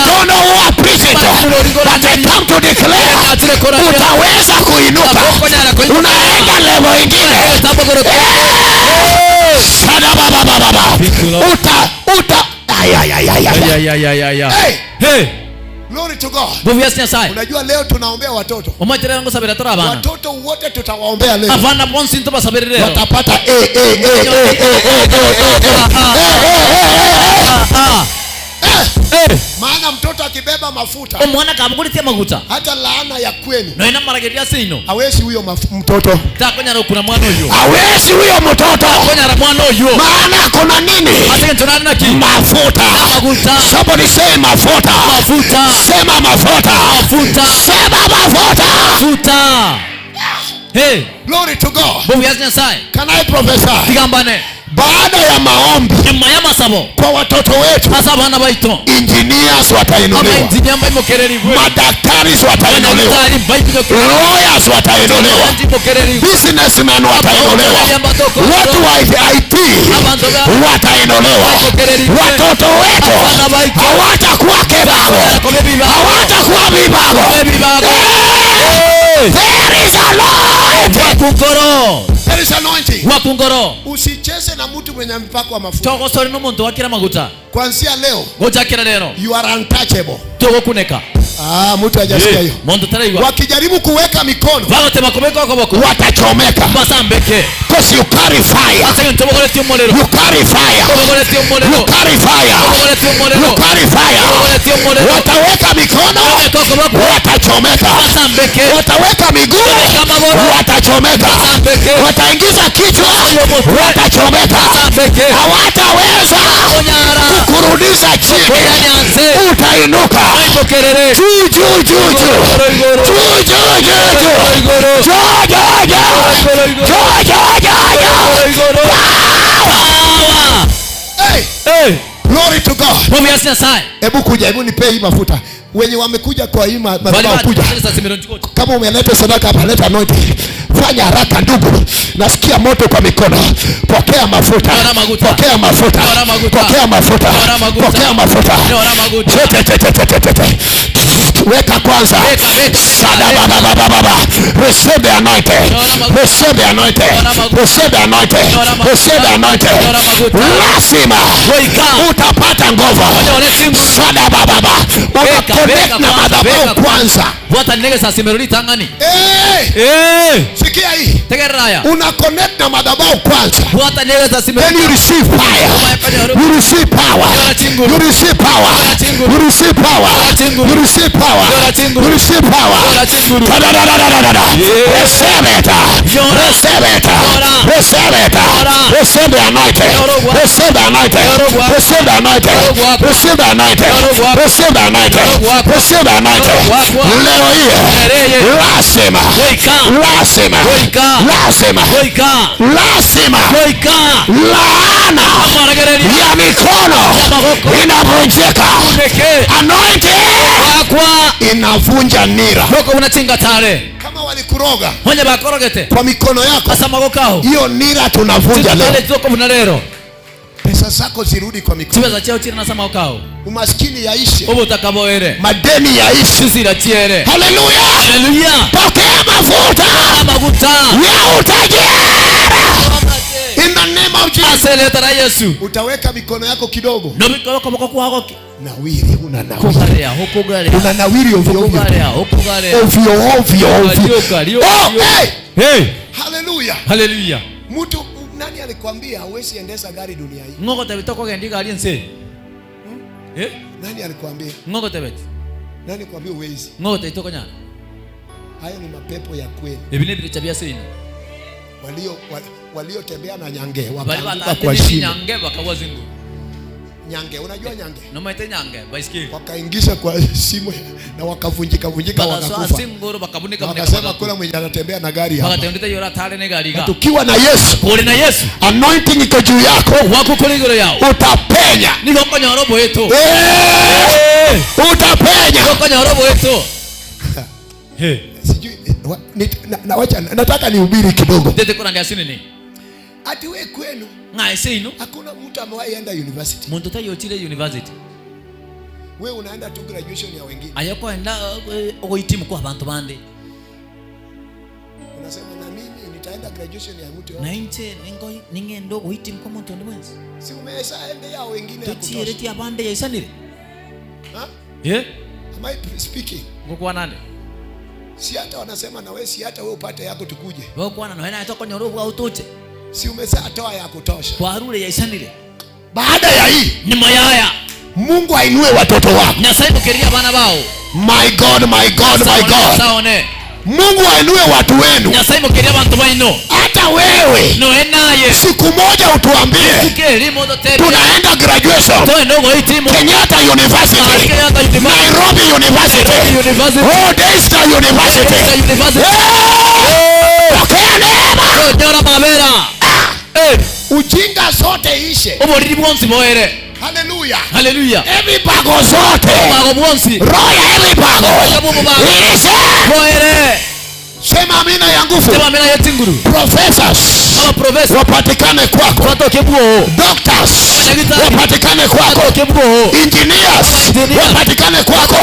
don't know who are preaching. But I come to declare. Utaweza kuinuka. Unaenda level ingine. Sada baba baba. Uta uta ay ay ay ay ay ay ay ay. Hey. Hey. Glory to God. Nguvu ya Nyasaye. Unajua leo tunaombea watoto. Omaiterera ngosabira tora abana. Watoto wote tutawaombea leo. Abana bonsi ntobasabirire. Watapata A A A A A A A A. Eh. Maana mtoto akibeba mafuta, omwana kamugulitia maguta, hata laana ya kwenu no ina marageria sino hawezi huyo mtoto. Takonyara kuna mwana huyo. Hawezi huyo mtoto. Takonyara mwana huyo. Maana kuna nini? Asenge tunana ki mafuta. Maguta. Somebody say mafuta. Mafuta. Sema mafuta. Mafuta. Sema mafuta. Mafuta. Hey. Glory to God. Mungu ya Nyasaye. Can I prophesy? Tigambane. Baada ya maombi nyuma ya masabo kwa watoto wetu, hasa bana baito, engineers watainuliwa, madaktari watainuliwa, lawyers watainuliwa, businessmen watainuliwa, watu wa IT watainuliwa. Watoto wetu hawatakuwa kebago, hawatakuwa vibago. There is a Lord. There is anointing. Wakungoro. Usicheze na mtu mwenye mpako wa mafuta. Togosori no muntu wakira maguta. Kuanzia leo. Gochakira lero. You are untouchable. Togokuneka. Ah, mtu hajasikia hiyo. Muntu taraiwa. Wakijaribu kuweka mikono, Bagote makomeko koboko. watachomeka. Basambeke. Because you carry fire. Asenge tobogoretie omorero. You carry fire. Tobogoretie omorero. You carry fire. Tobogoretie omorero. You carry fire. Tobogoretie omorero. Wataweka mikono, watachomeka. Basambeke. Wataweka miguu, watachomeka. Basambeke. Wataingiza kichwa, watachomeka. Hawataweza kukurudisha chini. Utainuka. Juu juu juu juu. Juu juu juu juu. Juu juu juu. Juu juu juu juu. Hey. Hey. Glory to God. Mungu ya Nyasaye. Hebu kuja, hebu nipe hii mafuta. Wenye wamekuja kwa hii madhabahu kuja. Kama umeleta sadaka hapa, leta anointing. Fanya haraka ndugu. Nasikia moto kwa mikono. Pokea mafuta. Pokea mafuta. Pokea mafuta. Pokea mafuta. Tete tete tete tete. Weka kwanza. Sada baba baba baba. Receive the anointing. Receive the anointing. Receive the anointing. Receive the anointing. Lazima utapata nguvu. Sada baba. Una connect na madhabahu kwanza. Hey. Sikia hii. Una connect na madhabahu kwanza. Then you receive fire. You receive power. You receive power. You receive power. You receive power. You receive power. Receive it. Receive it. Receive it. Receive the anointing. Receive the anointing. Receive the anointing. Receive the anointing. Receive the anointing. Receive the anointing. Leo hii lazima. Lazima. Lazima. Lazima. Laana ya mikono inavunjika. Anointing inavunja nira. Kama walikuroga kwa mikono yako, hiyo nira tunavunja leo. Pesa zako zirudi kwa mikono. Umaskini yaishe. Madeni yaishe. Haleluya. Haleluya. Pokea mafuta ya utajiri. In the name of Jesus. Utaweka mikono yako kidogo. Nawiri, unanawiri. Unanawiri ovyo ovyo. Ovyo ovyo ovyo. Oh, hey. Hey. Hallelujah. Hallelujah. Mtu nani alikwambia huwezi endesha gari dunia hii? Ngoko tebito kwa gendi gari nse. Eh? Nani alikwambia? Ngoko tebet. Nani alikwambia huwezi? Ngoko tebito konya. Hayo ni mapepo ya kweli. Ebine bile tabia sina. Waliotembea na nyange wakaanguka kwa shimo. Nyange wakawa zingu. Nyange, unajua nyange? No maite nyange, baisikeli. Wakaingisha kwa shimo na wakavunjika vunjika wakakufa. Wakasema kuna mwenye anatembea na gari hapa. Tukiwa na Yesu, kule na Yesu, anointing iko juu yako. Wako kule igoro yao. Utapenya. Niko konya robo yetu. Utapenya. Niko konya robo yetu. Hey. Sijui na wacha nataka nihubiri kidogo. Tete kuna ndia sinini. Ati we kwenu ngaise hakuna mtu amewahi enda university. Muntu tayochile university. We unaenda tu graduation ya wengine. Ayako enda ogoitimu kwa abantu bande. Unasema na mimi nitaenda graduation ya mtu yote. Na inche ningo ningendo ogoitimu kwa muntu ndibwenzi. Si umeshaenda ya wengine ya kutosha. Tuchireti abande ya isanire. Ha? Eh? Am I speaking? Ngokwa nani? Si hata wanasema na wewe si hata wewe upate yako tukuje. Wewe kwa nani na atoko nyorobu au toche. Si umeshatoa ya kutosha. Kwa rule ya isanire. Baada ya hii ni mayaya. Mungu ainue watoto wako. Nyasaye mukeria bana bao. My God, my God, my God. Mungu ainue watu wenu. Nyasaye mukeria bantu baino. Hata wewe. No enaye. Siku moja utuambie. Tunaenda graduation. Kenyatta University. Nairobi University. Oh, Daystar University. Pokea neema. Ujinga zote ishe. Hallelujah. Hallelujah. Every bago zote. Roho ya every bago. Ishe. Sema amina ya nguvu. Sema amina ya tinguru. Professors wapatikane kwako. Doctors wapatikane kwako. Engineers wapatikane kwako.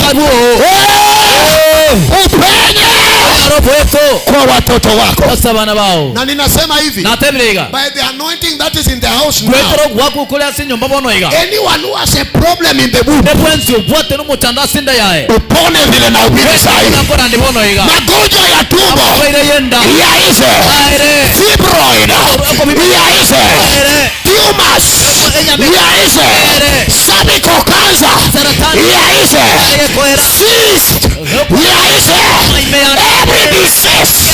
Upenye kwa watoto wako. Na ninasema hivi, by the anointing that is in the house now, anyone who has a problem in the womb, upone vile na ubiri sahi. Magonjwa ya tumbo yaishe, fibroid yaishe, tumors yaishe, cervical cancer yaishe, cyst yaishe, every disease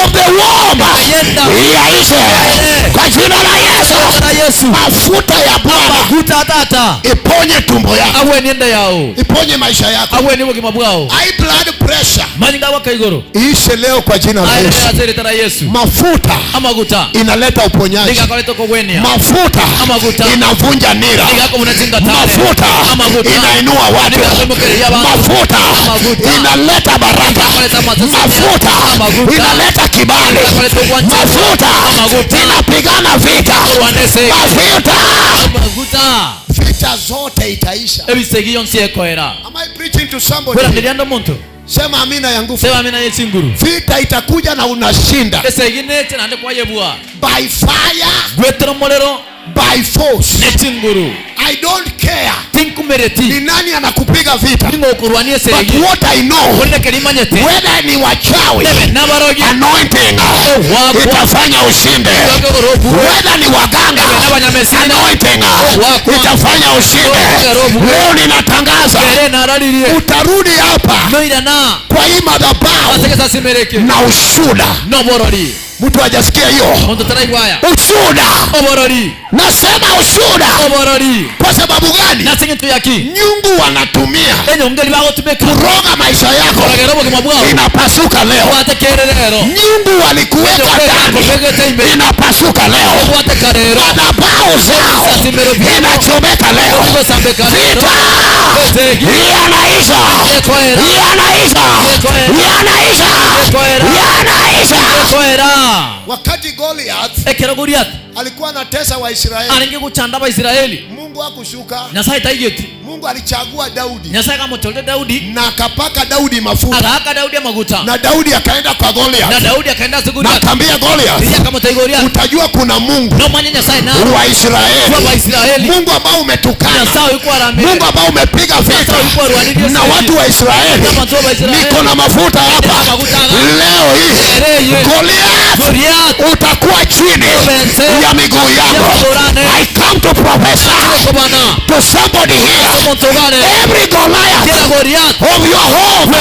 of the womb yaishe kwa jina la Yesu. Mafuta ya Bwana iponye tumbo yako, iponye maisha yako, high blood pressure iishe leo kwa jina la Yesu. Mafuta inaleta uponyaji, mafuta inavunja nira, mafuta inainua watu, mafuta inaleta baraka, mafuta inaleta kibali, mafuta inapigana vita, mafuta vita zote itaisha. Am I preaching to somebody? Sema amina ya nguvu. Sema amina yechinguru. Vita itakuja na unashinda. Esegine tena kwa yebua. By fire. Gwetero molero. By force. Nechinguru. I don't care. Tinkumereti. Ni nani anakupiga vita? But what I know, whether ni wachawi, anointing itafanya ushinde. Whether ni waganga, anointing itafanya ushinde. Leo ninatangaza utarudi hapa kwa hii madhabahu na ushuhuda. Mtu hajasikia hiyo. Ushuhuda. Nasema ushuhuda. Kwa sababu gani? Nyungu wanatumia kuroga maisha yako inapasuka leo. Nyungu walikuweka ndani inapasuka leo. Madhabahu zao inachomeka leo. Vita yanaisha. Yanaisha. Yanaisha. Yanaisha. Wakati Goliath ekero Goliath alikuwa anatesa Waisraeli, alinge kuchanda Waisraeli, Mungu hakushuka. Nyasaye taigeti. Mungu alichagua Daudi. Nyasaye akamtolea Daudi na akapaka Daudi mafuta. Akawaka Daudi maguta. Na Daudi akaenda kwa Goliath. Na Daudi akaenda kwa Goliath. Na akamwambia Goliath, akamtolea Goliath, utajua kuna Mungu no mwenye Nyasaye na wa Israeli. Wa Israeli. Mungu ambao umetukana. Nyasaye yuko arambe. Mungu ambao umepiga vita na watu wa Israeli. Niko na mafuta hapa. Leo hii Goliath utakuwa chini ya miguu yangu. I come to prophesy to somebody here. Every Goliath of your home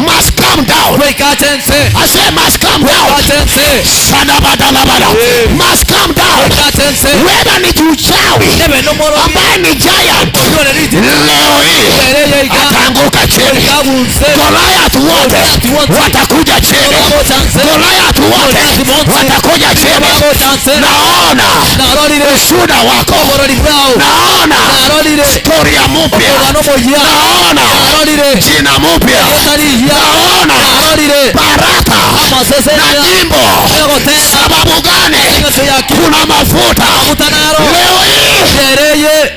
must come down. I say must come down. Sadabadalabada must come down. Whether ni uchawi ambaye ni giant, leo hii ataanguka chini. Goliath wote watakuja chini. Goliath wote watakuja chini. Naona ushuhuda wako. Naona story mpya. Naona jina mpya. Naona baraka na nyimbo. Sababu gani? Kuna mafuta leo hii.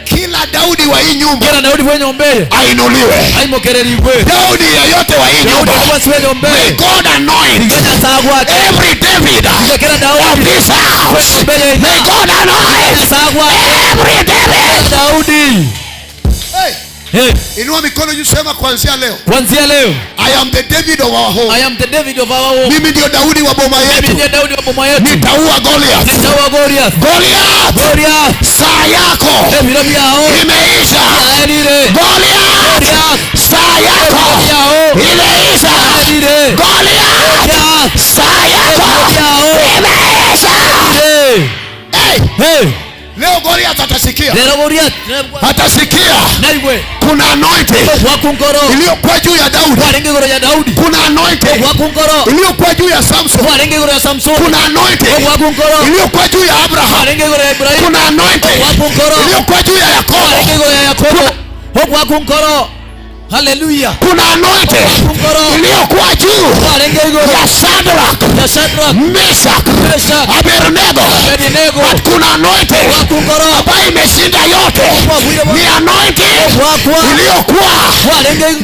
Kila Daudi wa hii nyumba ainuliwe. Daudi yeyote wa hii nyumba, may God anoint every David of this house. May God anoint every David. Daudi. Hey. Hey. Inua mikono juu, sema kuanzia leo. Kuanzia leo. I am the David of our home. I am the David of our home. Mimi ndio Daudi wa boma yetu. Mimi ndio Daudi wa boma yetu. Nitaua Goliath. Nitaua Goliath. Goliath. Goliath. Saa yako imeisha. Goliath. Saa yako imeisha. Goliath. Saa yako imeisha. Hey. Hey. Leo Goliath atasikia. Leo Goliath atasikia. Kuna anointing iliyokuwa juu ya Daudi. Kuna anointing iliyokuwa juu ya Samson. Kuna anointing iliyokuwa juu ya Abraham. Kuna anointing iliyokuwa juu ya Yakobo. Hallelujah. Kuna anointing iliyokuwa juu ya Shadrach, Meshach, Abednego. But kuna anointing ambayo imeshinda yote. Ni anointing iliyokuwa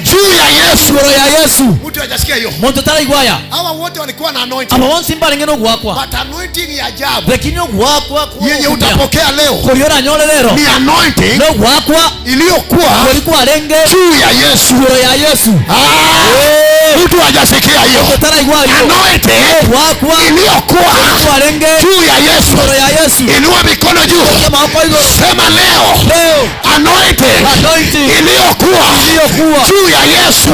juu ya Yesu. Mtu hajasikia hiyo. Mtu taraigwaya. Hawa wote walikuwa na anointing. Aba wonsi mbalenge no gwakwa. But anointing ya ajabu lakini gwakwa yenye utapokea leo kuriora nyole lero ni anointing no gwakwa iliyokuwa kulikuwa renge juu ya Yesu. Igoro ya Yesu. Mtu hajasikia hiyo. Anointing iliyokuwa juu ya Yesu. Igoro ya Yesu. Inua mikono juu. Sema leo. Anointing iliyokuwa juu ya Yesu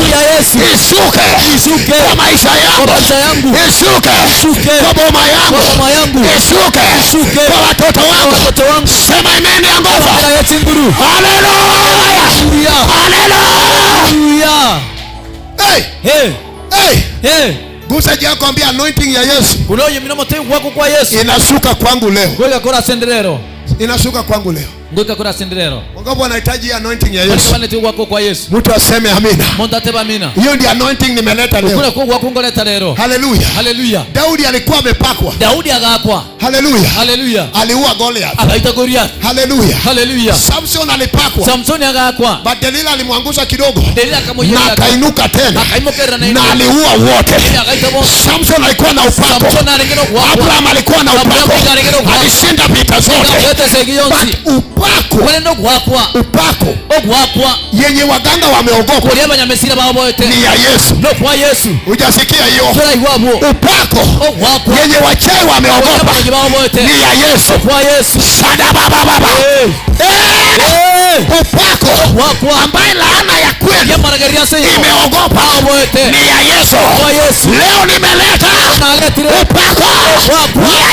ishuke kwa maisha yangu. Ishuke kwa boma yangu. Ishuke kwa watoto wangu. Sema amen ya nguvu. Hallelujah. Hallelujah. Hey. Hey. Hey. Hey. Gusa yako, ambia anointing ya Yesu. Unoye minomo te wako kwa Yesu. Inashuka kwangu leo. Goya kora senderero. Inashuka kwangu leo. Ngoika kura sindirero. Wangapi wanahitaji anointing ya Yesu? Wangapi wako kwa Yesu? Mtu aseme amina. Muntu ateba amina. Hiyo ndio anointing nimeleta leo. Ukura kwa kungoleta lero. Haleluya. Haleluya. Daudi alikuwa amepakwa. Daudi agakwa. Haleluya. Haleluya. Aliua Goliath. Akaita Goliath. Haleluya. Haleluya. Samson alipakwa. Samson agakwa. But Delila alimwangusha kidogo. Delila akamuyera. Na akainuka tena. Akaimokera na Na aliua wote. Samson alikuwa na upako. Samson alikuwa na upako. Abraham alikuwa na upako. Alishinda vita zote. But upako. Upako. Yenye waganga wameogopa. Ni ya Yesu. No kwa Yesu. Hujasikia hiyo? Upako. Yenye wachawi wameogopa. Ni ya Yesu. Kwa Yesu. Sada baba baba. Upako ambaye laana ya kweli imeogopa ni ya Yesu. Yesu. Leo nimeleta upako ya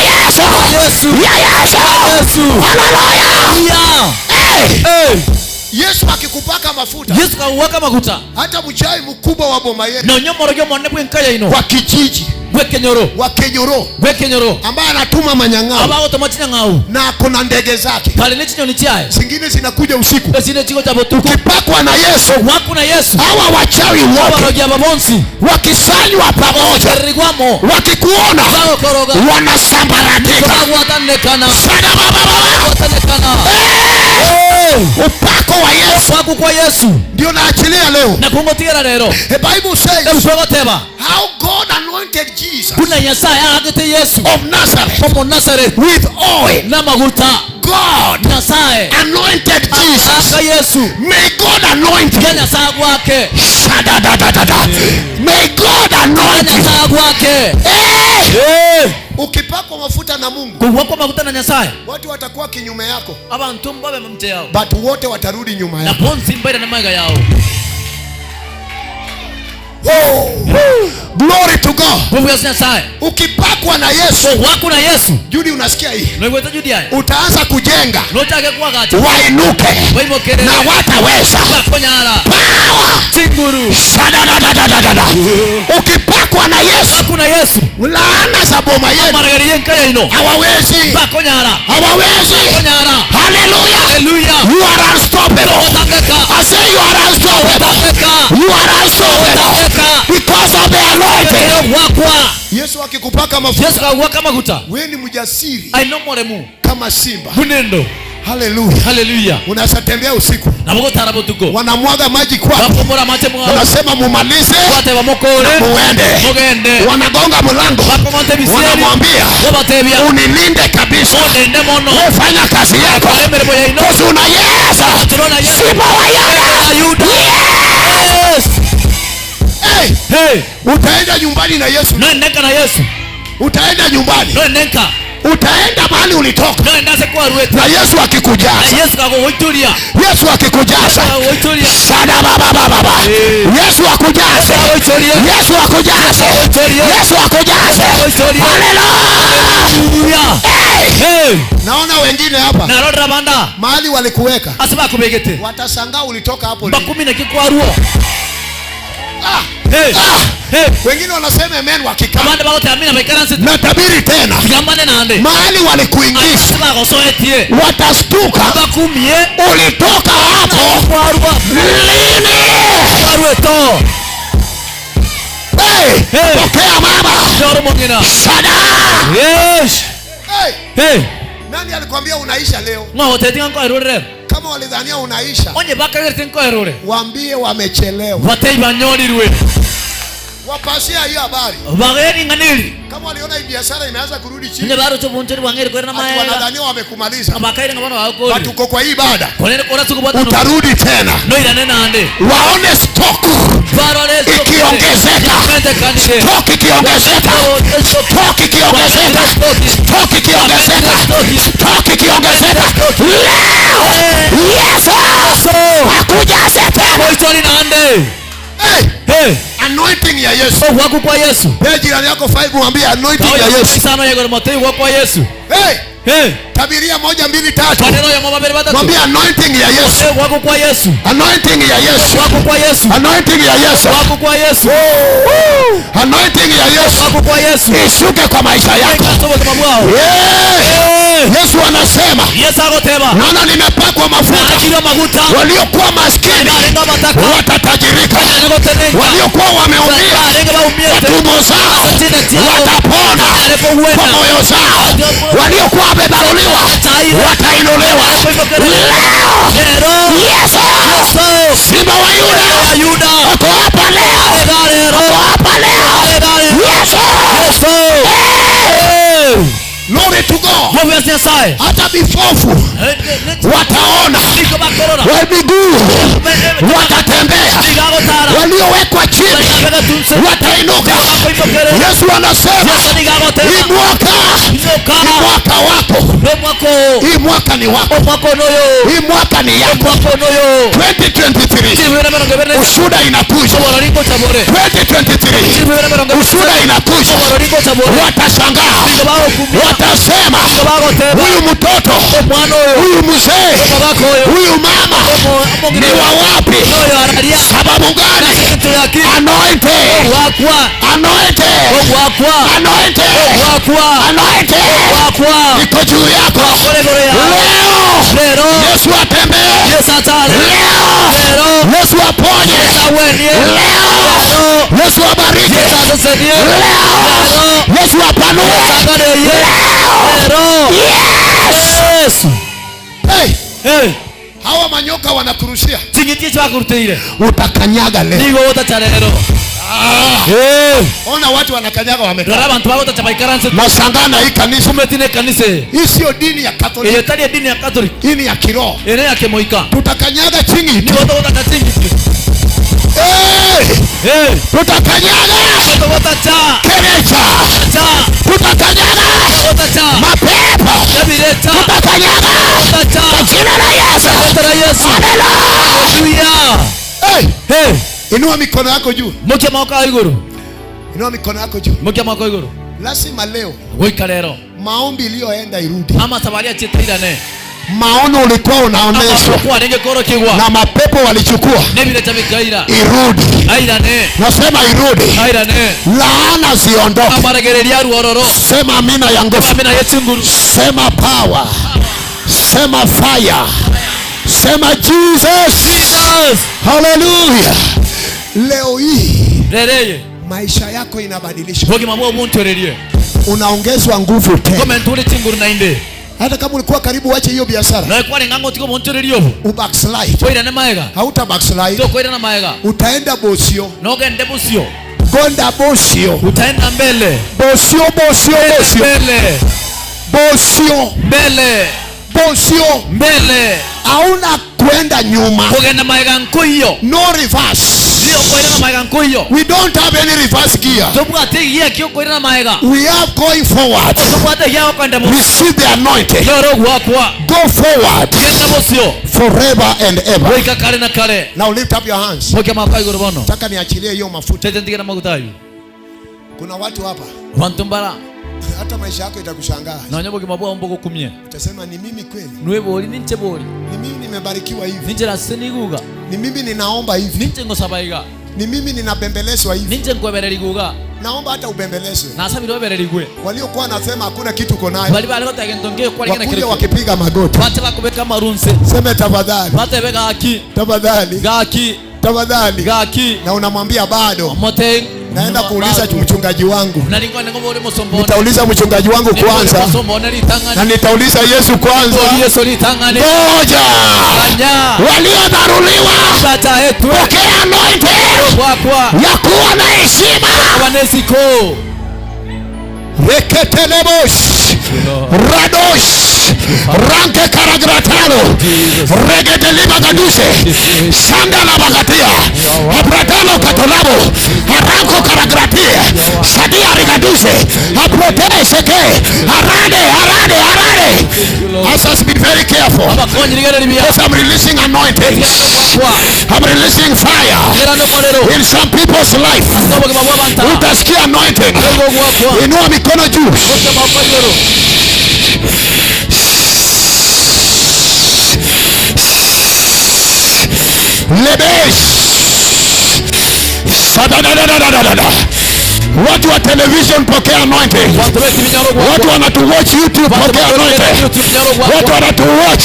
Yesu. Ya Yesu. Haleluya. Hey. Yesu akikupaka mafuta. Yesu kauwaka mafuta. Hata mchai mkubwa wa boma yetu. Na nyomoro monne bwenkaya ino. Wa kijiji. Bwekenyoro. Wa Kenyoro. Bwekenyoro. Ambaye anatuma manyang'au. Abao tomachinya ng'au. Na kuna ndege zake. Pale ni chinyoni chaye. Zingine zinakuja usiku. Zingine chiko cha botuku. Ukipakwa na Yesu. Wako na Yesu. Hawa wachawi wote. Warogia babonsi. Wakisanywa pamoja. Wakikuona. Wanasambaratika. Sada baba baba. Upako wa Yesu. Upako kwa Yesu. Ndio naachilia leo. Na kungotigera lero. The Bible says how God anointed Jesus Kuna Nyasaye agete Yesu of Nazareth of Nazareth with oil. Na maguta. God Nyasaye anointed Jesus. Aka Yesu. May God anoint you. Nyasaye gwake. Shada da da da da. May God anoint you. Nyasaye gwake. Hey. Ukipakwa mafuta na Mungu, kuwakwa mafuta na Nyasaye, watu watakuwa kinyume yako. Abantu mbabe mte yao. But wote watarudi nyuma yako. Na bonzi mbele na maga yao. Oh, glory to God. Mungu Nyasaye. Ukipakwa na Yesu, wako na Yesu. Judy unasikia hii? Judy haya. Utaanza kujenga. Nochake kuagacha. Wainuke. Waimokere. Na wataweza. Bakonyara. Power. Chinguru. Shada da da da da da. Ukipakwa na Yesu. Wako na Yesu. Laana za boma yenu. Maragari yenkaya ino. Hawawezi. Bakonyara. Hawawezi. Bakonyara. Hallelujah. Hallelujah. You are unstoppable. I say you are unstoppable. You are unstoppable. Because of the anointing. Yesu akikupaka mafuta. Yesu akakupaka mafuta. Wewe ni mjasiri. I know more mu. Kama simba. Bunendo. Hallelujah. Hallelujah. Unaweza tembea usiku. Na mugotara botuko. Wanamwaga maji kwako. Bakomora mate mwao. Wanasema mumalize. Wate bamokore. Muende. Mugende. Wanagonga mlango. Bakomonte bisieri. Wanamwambia. Wabatebia. Unilinde kabisa. Unende mono. Wewe fanya kazi yako. Kwa una Yesu. Simba wa Yuda. Yes. Hey. Hey. Utaenda nyumbani na Yesu. Nenda na Yesu. Utaenda nyumbani. Nenda. Utaenda mahali ulitoka. Na Yesu akikujaza. Na Yesu akakuhutulia. Yesu akikujaza. Sada baba baba. Yesu akujaze. Yesu akujaze. Yesu akujaze. Hallelujah. Hey. Naona wengine hapa. Naona banda. Mahali walikuweka. Asema kubegete. Watashangaa ulitoka hapo. Bakumi na kikwaruo. Ah. Hey. Ah. Hey. Wengine wanasema amen wakikaa. Abande bagote amina baikaranse. Natabiri tena. Gambane nande. Mahali walikuingiza. Watastuka. Bakumie. Ulitoka hapo. Lini? Kwaruo. Hey. Hey. Pokea mama. Joro mongina. Sada. Yes. Hey. Hey. Nani alikwambia unaisha leo? Ngo tetinga ngo erure. Kama walidhania unaisha. Onye bakagerte ngo erure. Waambie wamechelewa. Watei banyorirwe. Wapasia hiyo habari. Bageri nganili. Kama waliona hii biashara imeanza kurudi chini. Nje baro chobuncheri wangeri kwera na maega. Wanadhania wamekumaliza. Bakaire ngabana wako. Watu uko kwa hii ibada. Konene kora tukubata. Utarudi tena. No irane nande. Waone stock ikiongezeka. Stock ikiongezeka. Stock ikiongezeka. Stock ikiongezeka. Stock ikiongezeka. Leo Yesu akujaze tena. Oitori nande. Hey. Hey. Anointing ya Yesu. Wako kwa Yesu. Hey, jirani yako 5 mwambie anointing ya Yesu. Sana yego motei wako kwa Yesu. Hey. Hey. Tabiria 1 2 3. Maneno ya mama bere batatu. Mwambie anointing ya Yesu. Wako kwa Yesu. Anointing ya Yesu. Wako kwa Yesu. Anointing ya Yesu. Wako kwa Yesu. Anointing ya Yesu. Wako kwa Yesu. Ishuke kwa maisha yako. Yeah. Hey. Yesu anasema, naona nimepakwa mafuta. Waliokuwa maskini watatajirika. Waliokuwa wameumia tumbo zao watapona kwa moyo zao. Waliokuwa wamedharauliwa watainuliwa. Leo Yesu Simba wa Yuda ako hapa leo. Ako hapa leo. Yesu. Glory to God. Hata vipofu wataona, wa miguu watatembea, waliowekwa chini watainuka. Yesu anasema hii mwaka ni mwaka wako. Hii mwaka ni wako. Hii mwaka ni yako. 2023 ushuhuda inakuja. 2023 ushuhuda inakuja. Watashangaa, watasema huyu mtoto, huyu mzee, huyu mama ni wa wapi? Sababu gani? Anointed, anointed, anointed, anointed iko juu yako leo. Yesu atembee leo. Yesu aponye leo. Yesu abariki leo. Yesu apanue leo. Yes. Hey. Hey. Hawa manyoka wanakurushia. Utakanyaga leo. Hey. Ona watu wanakanyaga wamekaa. Nashangaa na hii kanisa. Hii sio dini ya Katoliki. Hii ni ya kiroho. Tutakanyaga chini. Hey. Hey. Tutakanyaga kerecha. Tutakanyaga mapepo. Tutakanyaga kwa jina la Yesu. Hallelujah. Hey. Hey. Inua mikono yako juu. Inua mikono yako juu. Lazima leo maombi iliyoenda irudi. Maono ulikuwa unaoneshwa na mapepo walichukua, irudi. Nasema irudi. Laana ziondoke. Sema amina ya nguvu. Sema power. Sema fire. Sema Jesus. Hallelujah. Leo hii maisha yako inabadilishwa. Unaongezwa nguvu tena. Hata kama ulikuwa karibu uache hiyo biashara, u backslide. Hauta backslide. Utaenda bosio. Gonda bosio. Utaenda mbele. Bosio, bosio, bosio. Mbele. Bosio. Mbele. Bosio. Mbele. Hauna kwenda nyuma. No reverse. We don't have any reverse gear. We are going forward. Receive the anointing. Go forward forever and ever. Now lift up your hands. Nataka niachilie hiyo mafuta. Kuna watu hapa. Hata maisha yako itakushangaa. Utasema ni mimi kweli? Ni mimi nimebarikiwa hivi? Ni mimi ninaomba hivi? Ni mimi ninabembelezwa hivi? Naomba hata ubembelezwe. Waliokuwa nasema hakuna kitu uko nayo, wakuja wakipiga magoti. Sema tafadhali. Tafadhali. Tafadhali. Na unamwambia bado. Naenda kuuliza mchungaji wangu. Nitauliza mchungaji wangu kwanza. Na nitauliza Yesu kwanza. Ngoja. Waliodharuliwa pokea anointing ya kuwa na heshima. Reketelebosh Radosh Ranke karagratalo Regetelima gaduse Sandala bagatia Abratalo katolabo Haranko karagratia Sadia rigaduse Aprote seke Arade arade arade. Asas, be very careful, because I'm releasing anointings. I'm releasing fire in some people's life. Utasikia anointing. Inua mikono juu. Lebesh. Sadadadadadada. Watu wa television, pokea anointing. Watu wanatuwatch YouTube, pokea anointing. Watu wanatuwatch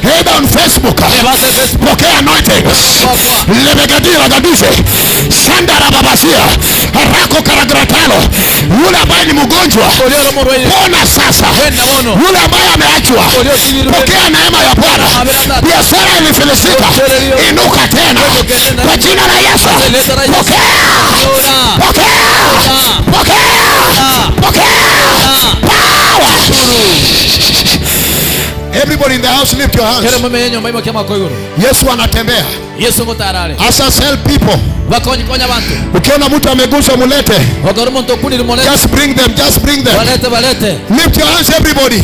head on Facebook, pokea anointing. Lebegadira gaduse sandara babasia harako karagratalo. Yule ambaye ni mgonjwa, pona sasa. Yule ambaye ameachwa, pokea neema ya Bwana. Biashara ilifilisika, inuka tena kwa jina la Yesu. Pokea, pokea, pokea, pokea power. Everybody in the house, lift your hands. Yesu anatembea. Asa help people. Ukiona mtu ameguswa, mulete. Just bring them, just bring them. Lift your hands, everybody.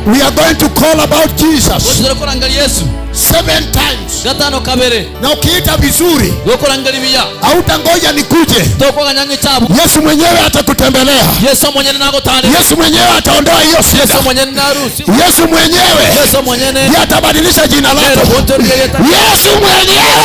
We are going to call about Jesus 7 times. Na ukiita vizuri, hautangoja nikuje. Yesu mwenyewe atakutembelea. Yesu mwenyewe ataondoa hiyo shida. Yesu mwenyewe atabadilisha jina lako. Yesu mwenyewe.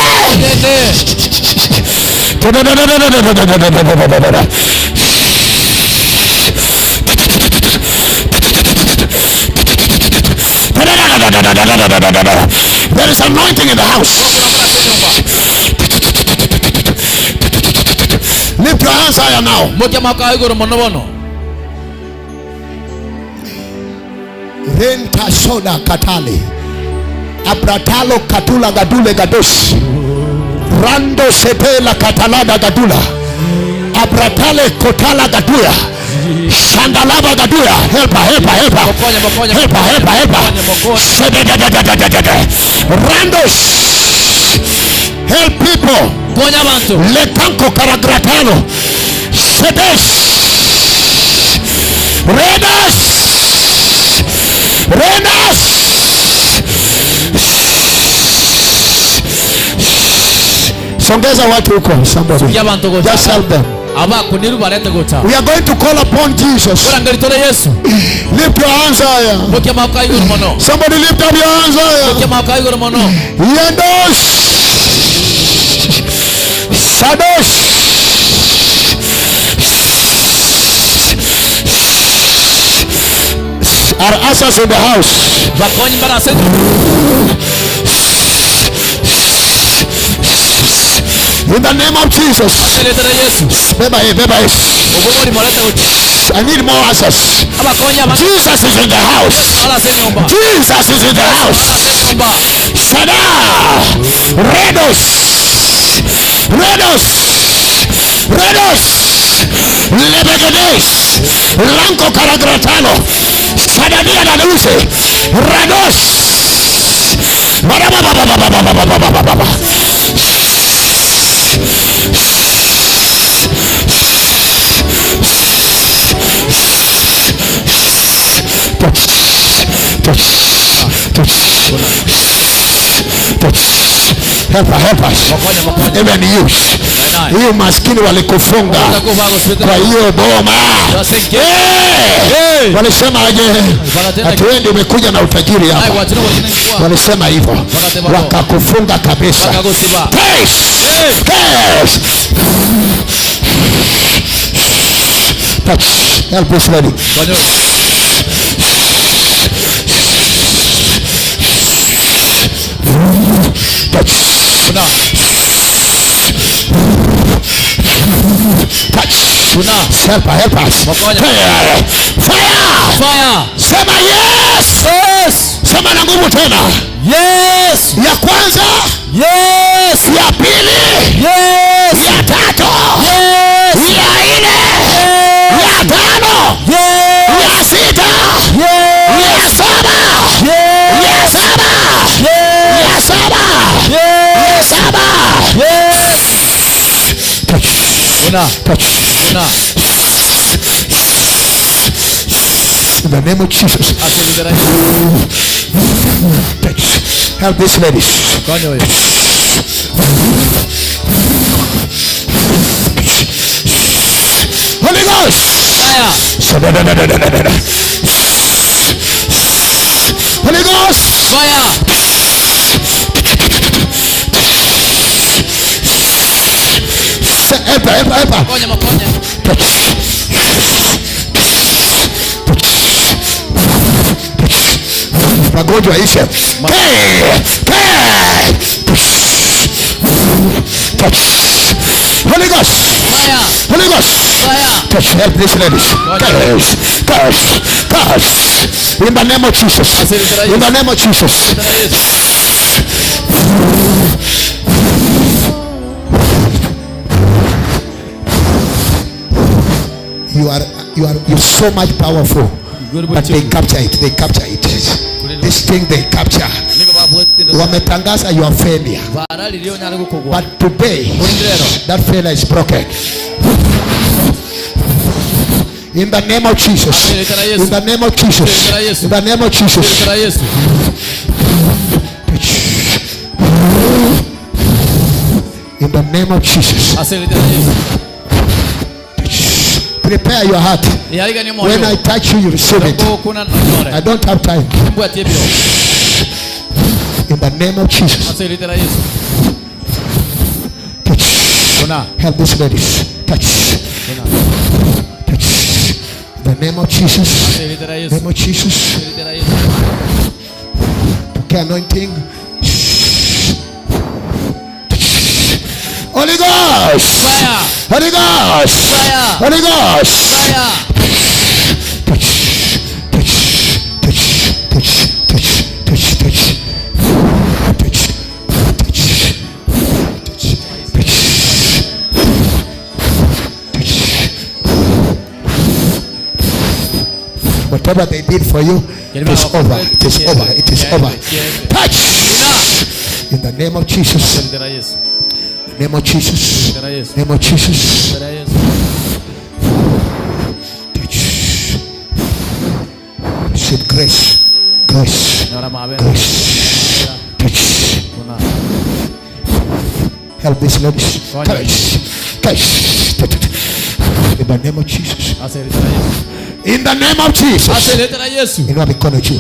There is anointing in the house. Lift your hands higher now. Renta soda katali abratalo katula gadule gadosh rando setela katalada gadula abratale kotala gaduya shandalaba gaduya. Helpa, helpa, helpa, helpa, helpa, helpa. Randos, help people. Lekanko karagratano sedes redas renas. Songeza watu huko, somebody. Just help them. We are going to call upon Jesus. Lift your hands higher. Somebody lift up your hands higher. Yendos Sados are ushers in the house. In the name of Jesus. I need more answers. Jesus is in the house. Jesus is in the house. Sada Redos Redos Redos Lebegedes Lanko Karagratano Sadadia Danuse Rados Barababababababababababa. Touch, touch, touch, touch. Help us, help us. Even you. Hiyo maskini walikufunga kwa hiyo boma. Hey! Walisema aje? Atuende, umekuja na utajiri hapa. Walisema hivyo. Wakakufunga kabisa. Case! Case! Touch. Help this lady. Touch. Touch. Help her, help us. Fire. Fire. Fire. Sema yes. Yes. Sema na nguvu tena. Yes. Ya kwanza. Yes. Ya pili. Yes. Ya tatu. Yes. Ya nne. Yes. Ya tano. Yes. Ya sita. Yes. Ya saba. Yes. Ya saba. Yes. Ya saba. Yes. Ya saba. Yes. Touch. Touch. In the name of Jesus. Touch. Help these ladies. Holy Ghost. Fire. Holy Ghost. Fire. Help her, help her, help her. Konya makonya. Touch. Touch. Touch. Magonjwa ishe. Touch. Touch. Holy Ghost. Fire. Holy Ghost. Fire. Touch. Help these ladies. Curse. Curse. Curse. In the name of Jesus. In the name of Jesus. You're so much powerful, but they capture it. They capture it. This thing they capture. Wametangaza your failure, but today that failure is broken. In the name of Jesus. In the name of Jesus. In the name of Jesus. In the name of Jesus. Prepare your heart. When I touch you, you receive it. I don't have time. In the name of Jesus. Touch. Help these ladies. Touch. Touch. In the name of Jesus. Name of Jesus. Okay, anointing. Holy Ghost. Fire. Holy Ghost. Fire. Holy Ghost. Fire. Touch. Touch. Touch. Touch. Touch. Touch. Touch. Touch. Touch. Touch. Touch. Touch. Whatever they did for you, it is over. It is over. It is over. Touch. In the name of Jesus. Name of Jesus. Name of Jesus. Touch. Receive grace. Grace. Grace. Touch. Help these ladies. Touch. Touch. Touch. In the name of Jesus. In the name of Jesus. Inua mikono juu.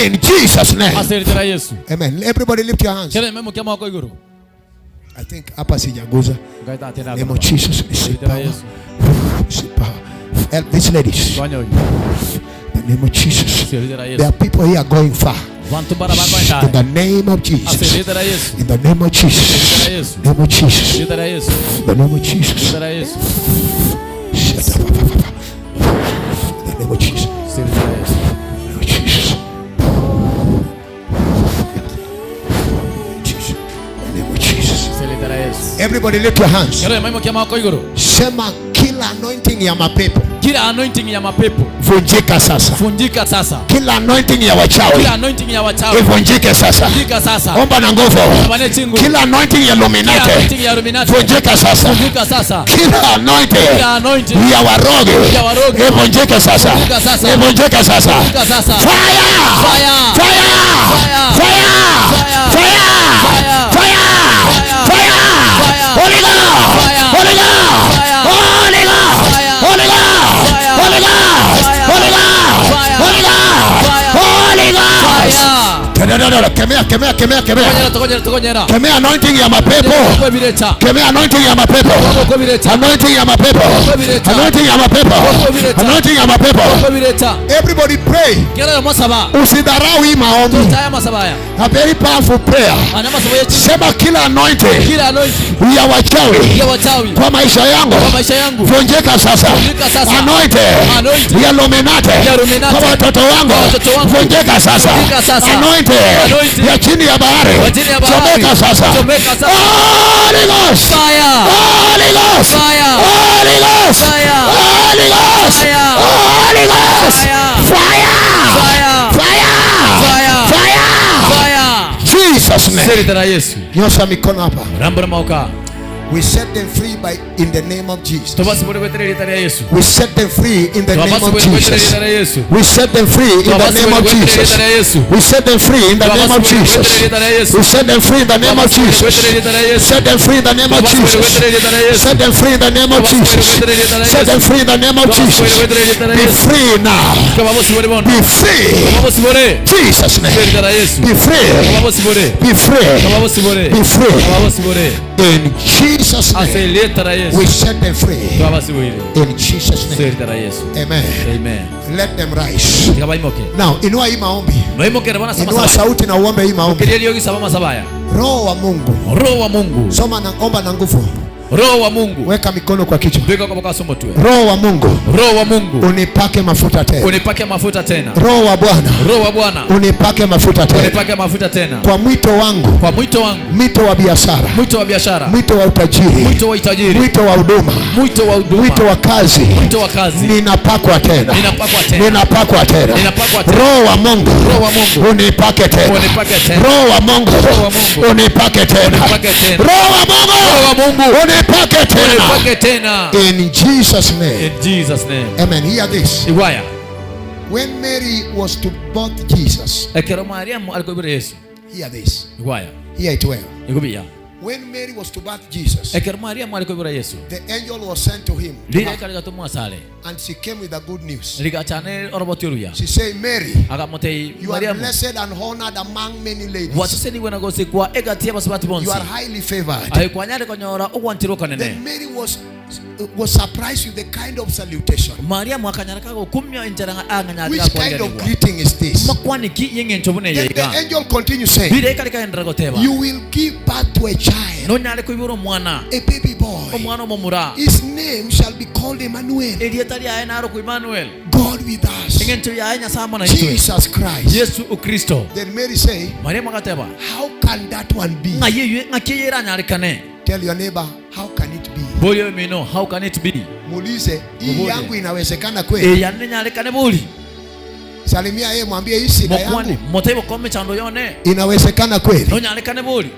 In Jesus' name. Amen. Everybody lift your hands. I think hapa sijaguza. Name of Jesus. Receive power. Receive power. Help these ladies. In the name of Jesus. There are people here going far. In the name of Jesus. In the name of Jesus. In the name of Jesus. In the name of Jesus. In the name of Jesus. In the name of Jesus. Everybody lift your hands. Sema kila anointing ya mapepo. Kila anointing ya mapepo. Vunjika sasa. Vunjika sasa. Kila anointing ya wachawi. Kila anointing ya wachawi. Ivunjike sasa. Vunjika sasa. Omba na nguvu. Kila anointing ya Illuminati. Kila anointing ya Illuminati. Vunjika sasa. Vunjika sasa. Kila anointing ya waroge. Ya waroge. Ivunjike sasa. Vunjika sasa. Ivunjike sasa. Vunjika sasa. Fire. Fire. Fire. Fire. Fire. Fire. Fire. Fire. Fire. Fire. Fire. Holy Ghost. Fire. Holy Ghost. Fire. Holy Ghost. Fire. Holy Ghost. Fire. Holy Ghost. Fire. Holy Ghost. Fire. Holy Ghost. Fire. Holy Ghost. Fire. Kemea, kemea, kemea, kemea. Tokonyera. Kemea anointing ya mapepo. Kemea anointing ya mapepo. Anointing ya mapepo. Anointing ya mapepo. Anointing ya mapepo. Everybody pray. Usidharau hii maombi. A very powerful prayer. Sema kila anointing ya wachawi kwa maisha yangu vunjika sasa. Anointing ya Illuminati kwa watoto wangu vunjika sasa. Anointing ya chini ya bahari chomeka sasa. Holy Ghost. Fire. Holy Ghost. Fire. Holy Ghost. Fire. Holy Ghost. Fire. Holy Ghost. Fire. Fire. Fire. Fire. Fire. Fire. Fire. Jesus name. Siri tena Yesu. Nyosha mikono hapa. Rambura mauka. We set them free by in the name of Jesus. We set them free in the name of Jesus. We set them free in the name of Jesus. We set them free in the name of Jesus. We set them free in the name of Jesus. Set them free in the name of Jesus. Set them free in the name of Jesus. Set them free in the name of Jesus. Be free now. Be free. Jesus name. Be free. Be free. Be free. In Jesus' name. We set them free. In Jesus' name. Amen. Amen. Let them rise. Now, inua hii maombi. Inua sauti na uombe hii maombi. Roho wa Mungu. Roho wa Mungu. Soma na omba na nguvu. Roho wa Mungu. Weka mikono kwa kichwa. Weka kwa kasomo tu. Roho wa Mungu. Roho wa Mungu. Unipake mafuta tena. Unipake mafuta tena. Roho wa Bwana. Roho wa Bwana. Unipake mafuta tena. Unipake mafuta tena. Kwa mwito wangu. Kwa mwito wangu. Mwito wa biashara. Mwito wa biashara. Mwito wa utajiri. Mwito wa utajiri. Mwito wa huduma. Mwito wa huduma. Mwito wa kazi. Mwito wa kazi. Ninapakwa tena. Ninapakwa tena. Ninapakwa tena. Ninapakwa tena. Roho wa Mungu. Roho wa Mungu. Unipake tena. Unipake tena. Roho wa Mungu. Roho wa Mungu. Unipake tena. Unipake tena. Roho wa Mungu. Roho wa Mungu. Unipake tena. Unipake tena. In Jesus name. In Jesus name. Amen. Hear this. Iwaya. When Mary was to birth Jesus. Ekero Mariamu alikuwa Yesu. Hear this. Iwaya. Hear it well. Ikubia. When Mary was to birth Jesus, Ekero Mariamu alikuwa Yesu. the angel was sent to him. Lile kalikatumwa sale. And she came with the good news. Likachane oroboti ruya. She said, Mary, Akamotei you are Mariamu. blessed and honored among many ladies. Waseseni gosi kwa egatia basabati bonsi. You are highly favored. Ayikwanyare konyora ogwantirwo Then kanene. Mary was surprised with the kind of salutation. Mariamu akanyaraka gokumya injara anganyaraka Which kind of greeting is this? Makwani ki yengencho bune Then the yega. angel continued saying, Bire kalikaendera goteba. you will give birth to a child, Nonyare kuibura mwana. a baby boy. Omwana omomura. His name shall be called Emmanuel, Erieta riaye naro ku Emmanuel. God with us, Engencho yaye Nyasaye mwana itwe. Jesus Christ. Yesu Ukristo. Then Mary say, Mariamu agateba. how can that one be? Ng'aye ng'akiyera nyarikane. Tell your neighbor, how can it be? Boyo mino, how can it be? Muulize, hii Mubuze. yangu inawezekana kweli? Yanne nyarikane buli. Salimia yeye, mwambie hii shida Mokwani, yangu motebo kome chando yone. inawezekana kweli? No nyarikane buli.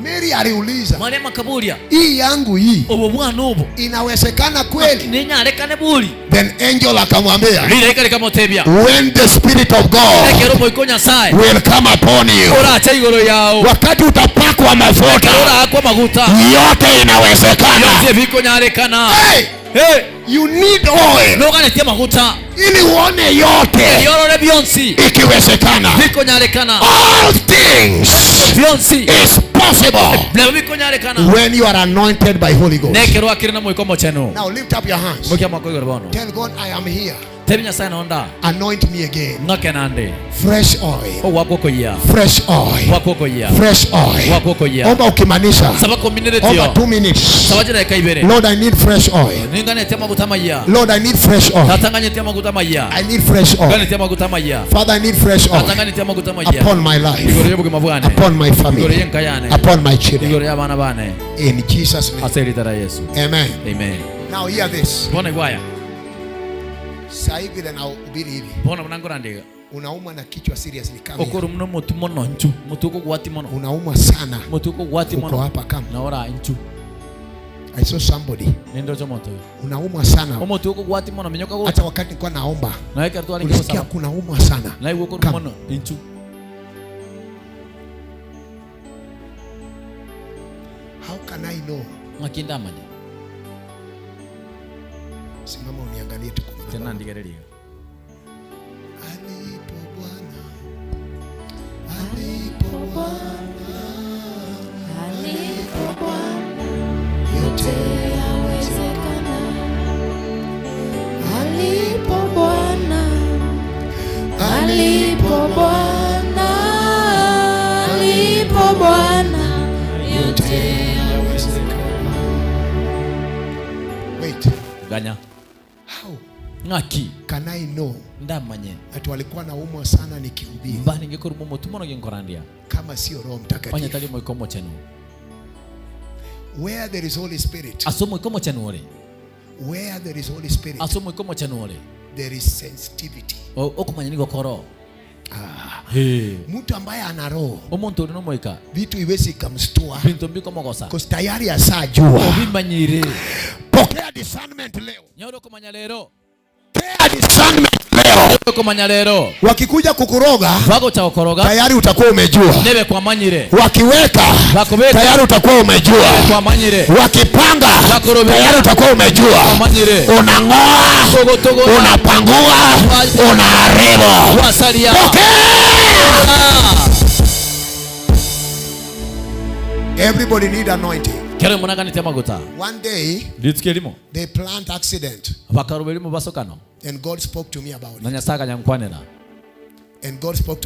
Mary aliuliza, Mariamu akaburia. hii yangu hii Obo bwana obo. inawezekana kweli? Ni nyarikane buli. Then angel akamwambia, Lile likamotebia. when the spirit of God Ekero moiko Nyasaye. will come upon you, Oracha igoro yao. wakati utapakwa mafuta, Ora akwa maguta. yote inawezekana. Yote biko nyarikana. Hey, Hey, you need oil noganetie maguta. ili uone yote Yorore bionsi. ikiwezekana. Biko nyarikana. All things Bionsi. is possible Nabo biko nyarikana. when you are anointed by Holy Ghost. Nekero akiri na moiko mochenu. Now lift up your hands. Mokia mako igoro bono. Tell God, I am here. Tebi Nyasaye nonda. Anoint me again. Ng'ake nande. Fresh oil. O wako koyia. Fresh oil. Wako koyia. Fresh oil. Wako koyia. Omba ukimaanisha. Saba kombinere Omba tiyo. 2 minutes. Saba jira kaibere. Lord, I need fresh oil. Ninganetia maguta maya. Lord, I need fresh oil. Tatanganyetia maguta maya. I need fresh oil. Nganetia maguta maya. Father, I need fresh oil Tatanganyetia maguta maya. upon my life, Igoro yobugima bwane. upon my Igoro family, yenkayane. upon my children. Igoro y'abana bane. In Jesus' name. Ase litara Yesu. Amen. Amen. Now hear this. Bona igwaya. Sasa hivi na ubiri hivi. Bona mnango Unaumwa na kichwa seriously kama. Okoro mno mutu mono nchu. Mutu gwati mono. Unaumwa sana. Mutu gwati mono. Uko hapa kama. Naora nchu. I saw somebody. Nendo chomoto. Unaumwa sana. Omotu gwati mono minyoka go. Hata wakati nilikuwa naomba. Na yeka tu alingi Ulisikia kunaumwa sana. Na iwo okoro mono nchu. How can I know? Makinda manya. Simama uniangalie tu kwa Tena ndigereria. Alipo Bwana. Alipo Bwana. Alipo Bwana. Yote yawezekana. Alipo Bwana. Alipo Bwana. Alipo Bwana. Yote yawezekana. Wait. Ganya. How Ng'aki. can I know Ndamanye. that walikuwa naumwa sana nikihubiri Mbani ngekoro mutu mono ginkorandia. kama sio Roho Onye Mtakatifu? tali moiko mochenu. Where there is Holy Spirit, Aso moiko mochenu ore. where there is Holy Spirit, Aso moiko mochenu ore. there is sensitivity Okumanya nigo koro. Hey. Mtu ambaye ana roho, Omonto ori nomoika vitu iwezi ikamstua binto mbikomogosa because tayari asajua. Obimanyire. Pokea discernment leo. Nyoro kumanya lero. Pokea discernment leo. Kumanya lero. Wakikuja kukuroga Bagocha gokoroga tayari utakuwa umejua. nebe kwamanyire. Wakiweka Bakobeka tayari utakuwa umejua. kwamanyire. Wakipanga Bakorobera tayari utakuwa umejua. kwamanyire. Unang'oa, Togotogora unapangua, unaharibu. wasaria. Pokea! Everybody need anointing. Kero munaganite maguta. One day Rituko erimo they planned accident bakarobera mobasokano and God spoke to me about na it. Nyasaye akanyankwanera. And God spoke to